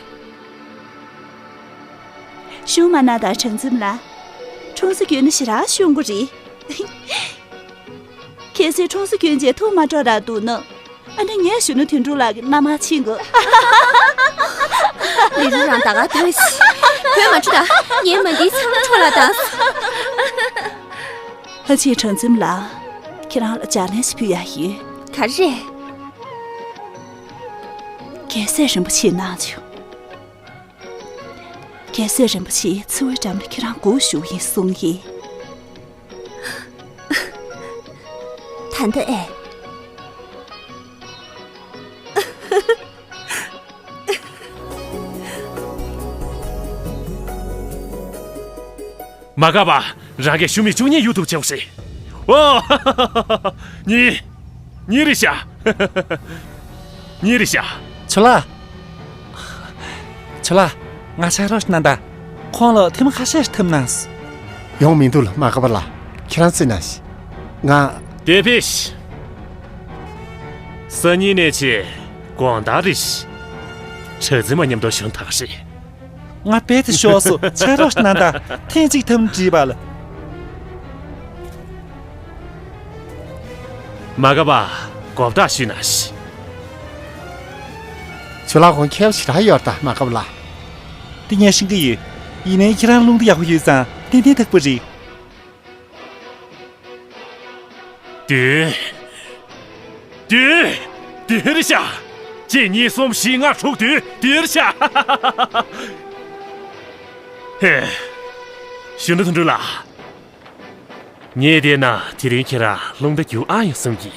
ཤུ་མ་ན་དང་གྲངས་འཛིན་ལགས། ཁྲུང་ས་གྱོན་ན་ཞེ་དྲག་ཤོང་གི་རེད། གལ་སྲིད་ཁྲུང་ས་གྱོན་བྱས་ཐུགས་མ་སྤྲོ་རག་འདུག་ན། ཨ་ནི་ངས་གཞོན་ནུ་དོན་གྲུབ་ལགས་ཀྱི་མནའ་མར་ཕྱིན་དགོས། ལི་རུ་རང་ད་ག་སྡོད་ཤིག་བོད་མ་འཁྲུག་ད། ངའི་མ་འདིའི་ཚང་མ་འཕྲོ་བརླག་བཏང་སོང་། ལྷ་རྗེ་གྲངས་འཛིན་ལགས། ཁྱེད་རང་ལ་ལྗགས་ལན་ཞིག་ཕུལ་ཡ་ཡོད། ག་རེ་རེད། རྒྱལ་སྲས་རིན་པོ་ཆེས་གནང་བྱུང་། རྒྱལ་སྲས་རིན་པོ་ཆེས་ཚེ་བའི་འགྲམ་ལ་ཁྱེད་རང་སྒུག་བཞུགས་ཡིན་གསུངས་ཡིན། ད་ལྟ་ཨེ། མ་འགག་པ། རང་གིས་ཞུ་མི་བཅུ་གཉིས་གཡུག་ཐུབ་བྱུང་ཟེར། ཨོ། གཉིས། གཉིས་རེད་ཤག་གཉིས་རེད་ཤག་ཆོ་ལགས། ཆོ་ལགས། ང་ཕྱག་རོགས་ཤིག་གནང་དང་། ཁོང་ལ་ཐེངས་མ་ཁ་ཤས་ཤིག་ཐུབ་གནང་། ཡོང་མི་འདུག་ལ་མ་འགག་པ་ལགས། ཁྱེད་རང་རྩིས་གནང་ཞིག་ང་། དེ་ཕེ་ཤི། སང་ཉིན་ནས་བྱས་དགོང་དག་རེད་ཤག་གྲངས་འཛིན་མ་མཉམ་དུ་བཞུགས་ཐག་རེད། ང་རྦད་དེ་ཤོག་སོ་ཆ་རོགས་གནང་དང་ཐེངས་གཅིག་ཐུམ་བྲིས་པ་ལ། མ་འགག་པ། གོ་བརྡ་ཞུས་ན་ཤི། ཆུ་ལག་ཁོང་ཁྱད་པར་ཞེ་དྲག་ཡོད་ད་མ་འགག་པ་ལ། དེ་ངས་ཤེས་ཀྱི་ཡོད། ཡིན་ནའི་ཁྱེད་རང་རླུང་རྟ་ཡག་པོ་ཡོད་ཙང་ཏན་ཏན་ཐུག་པ་རེད། བདུན། བདུན། བདུན་རེད་ཤག་གཅིག་གཉིས་གསུམ་བཞི་ལྔ་དྲུག་བདུན་བདུན་རེད་ཤག་ཧེ། གཞོན་ནུ་དོན་གྲུབ་ལགས། ངས་བལྟས་ན་དེ་རིང་ཁྱེད་རང་རླུང་རྟ་རྒྱུག་ཨ་ཡོང་བསམ་གྱི།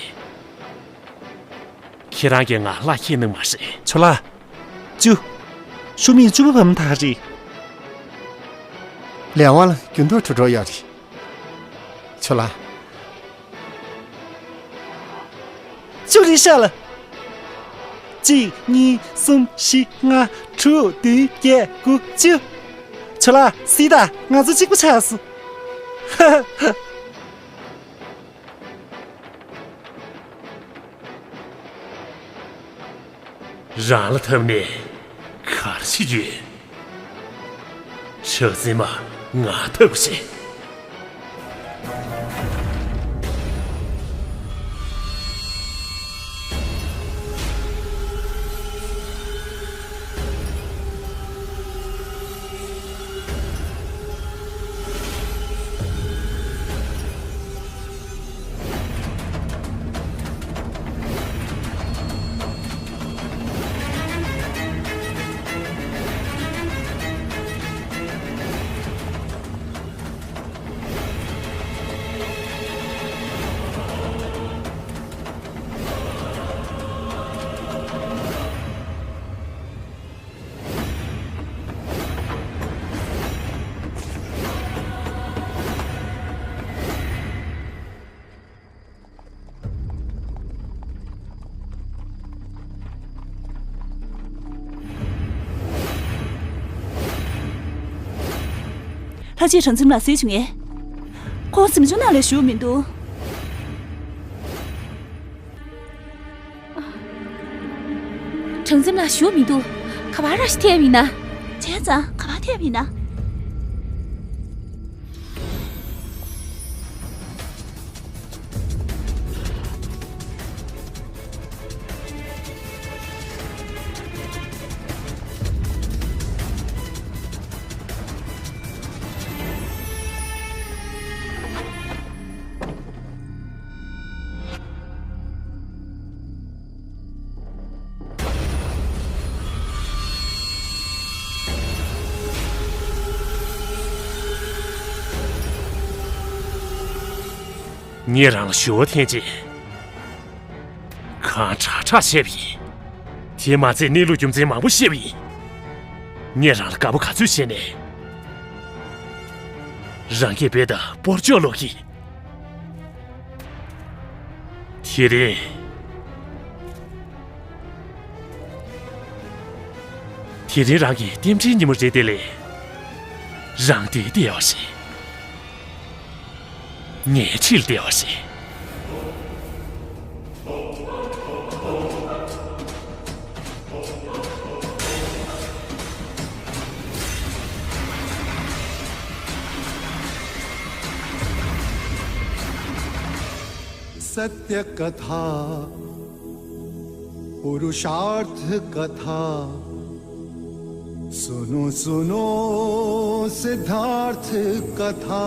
ཁྱེད་རང་གིས་ང་ལག་ཁྱེར་གནང་མ་རེད། ཇོ་ལགས། བཅུ། ཤོག་མིག་བཅུ་པ་བབས་མ་ཐག་རེད། ལས་དབང་ལ་རྒྱུན་ཐོག་འགྲོ་འགྲོ་ཡོད་རེད། ཇོ་ལགས། བཅུ་རེད་ཤག་ལགས། གཅིག་གཉིས་གསུམ་བཞི་ལྔ་དྲུག་བདུན་བརྒྱད་དགུ་བཅུ། ཇོ་ལགས་གཟིགས་དང་། ང་ཚོ་གཅིག་པ་ཆགས་སོང་། རང་ལ་འཐམས་ནས་ག་རེ་བྱེད་རྒྱུ་ཡིན། གྲགས་འཛིན་མ་ང་འཐབ་དགོས་ཤེ། ལྷ་རྗེས་གྲངས་འཛིན་ལ་གསོད་བྱུང་ངས། ཁོང་གཟིམ་ཆུང་ནང་ལ་བཞུགས་མི་འདུག་གྲངས་འཛིན་ལ་བཞུགས་མི་འདུག་ག་པར་ར་ཞིག་ཐེབས་ཡིན་ན། བྱས་ཙང་ག་པར་ཐེབས་ཡིན་ན། ངས་རང་ལ་ཞུ་བ་འཐེན་རྗེས། གང་དྲག་དྲག་བཤད་པ་ཡིན། དེ་མ་ཚད་གནས་ལུགས་རྒྱུ་མཚན་མང་པོ་བཤད་པ་ཡིན། ངས་རང་ལ་དགའ་པོ་ག་ཚོད་བྱས་ནས། རང་སྐད་འབོད་དང་སྤོར་ཆོག་ལོག་གི། དེ་རིང་། དེ་རིང་རང་གི་རྟེན་འབྲེལ་ཉིན་མོ་རེད་དེ་ལས། རང་འདིར་བསྡད་པ་རེད། ངའི་འཁྲིས་ལ་བསྡད་པ་རེད། सत्य कथा, पुरुषार्थ कथा, सुनो सुनो सिद्धार्थ कथा।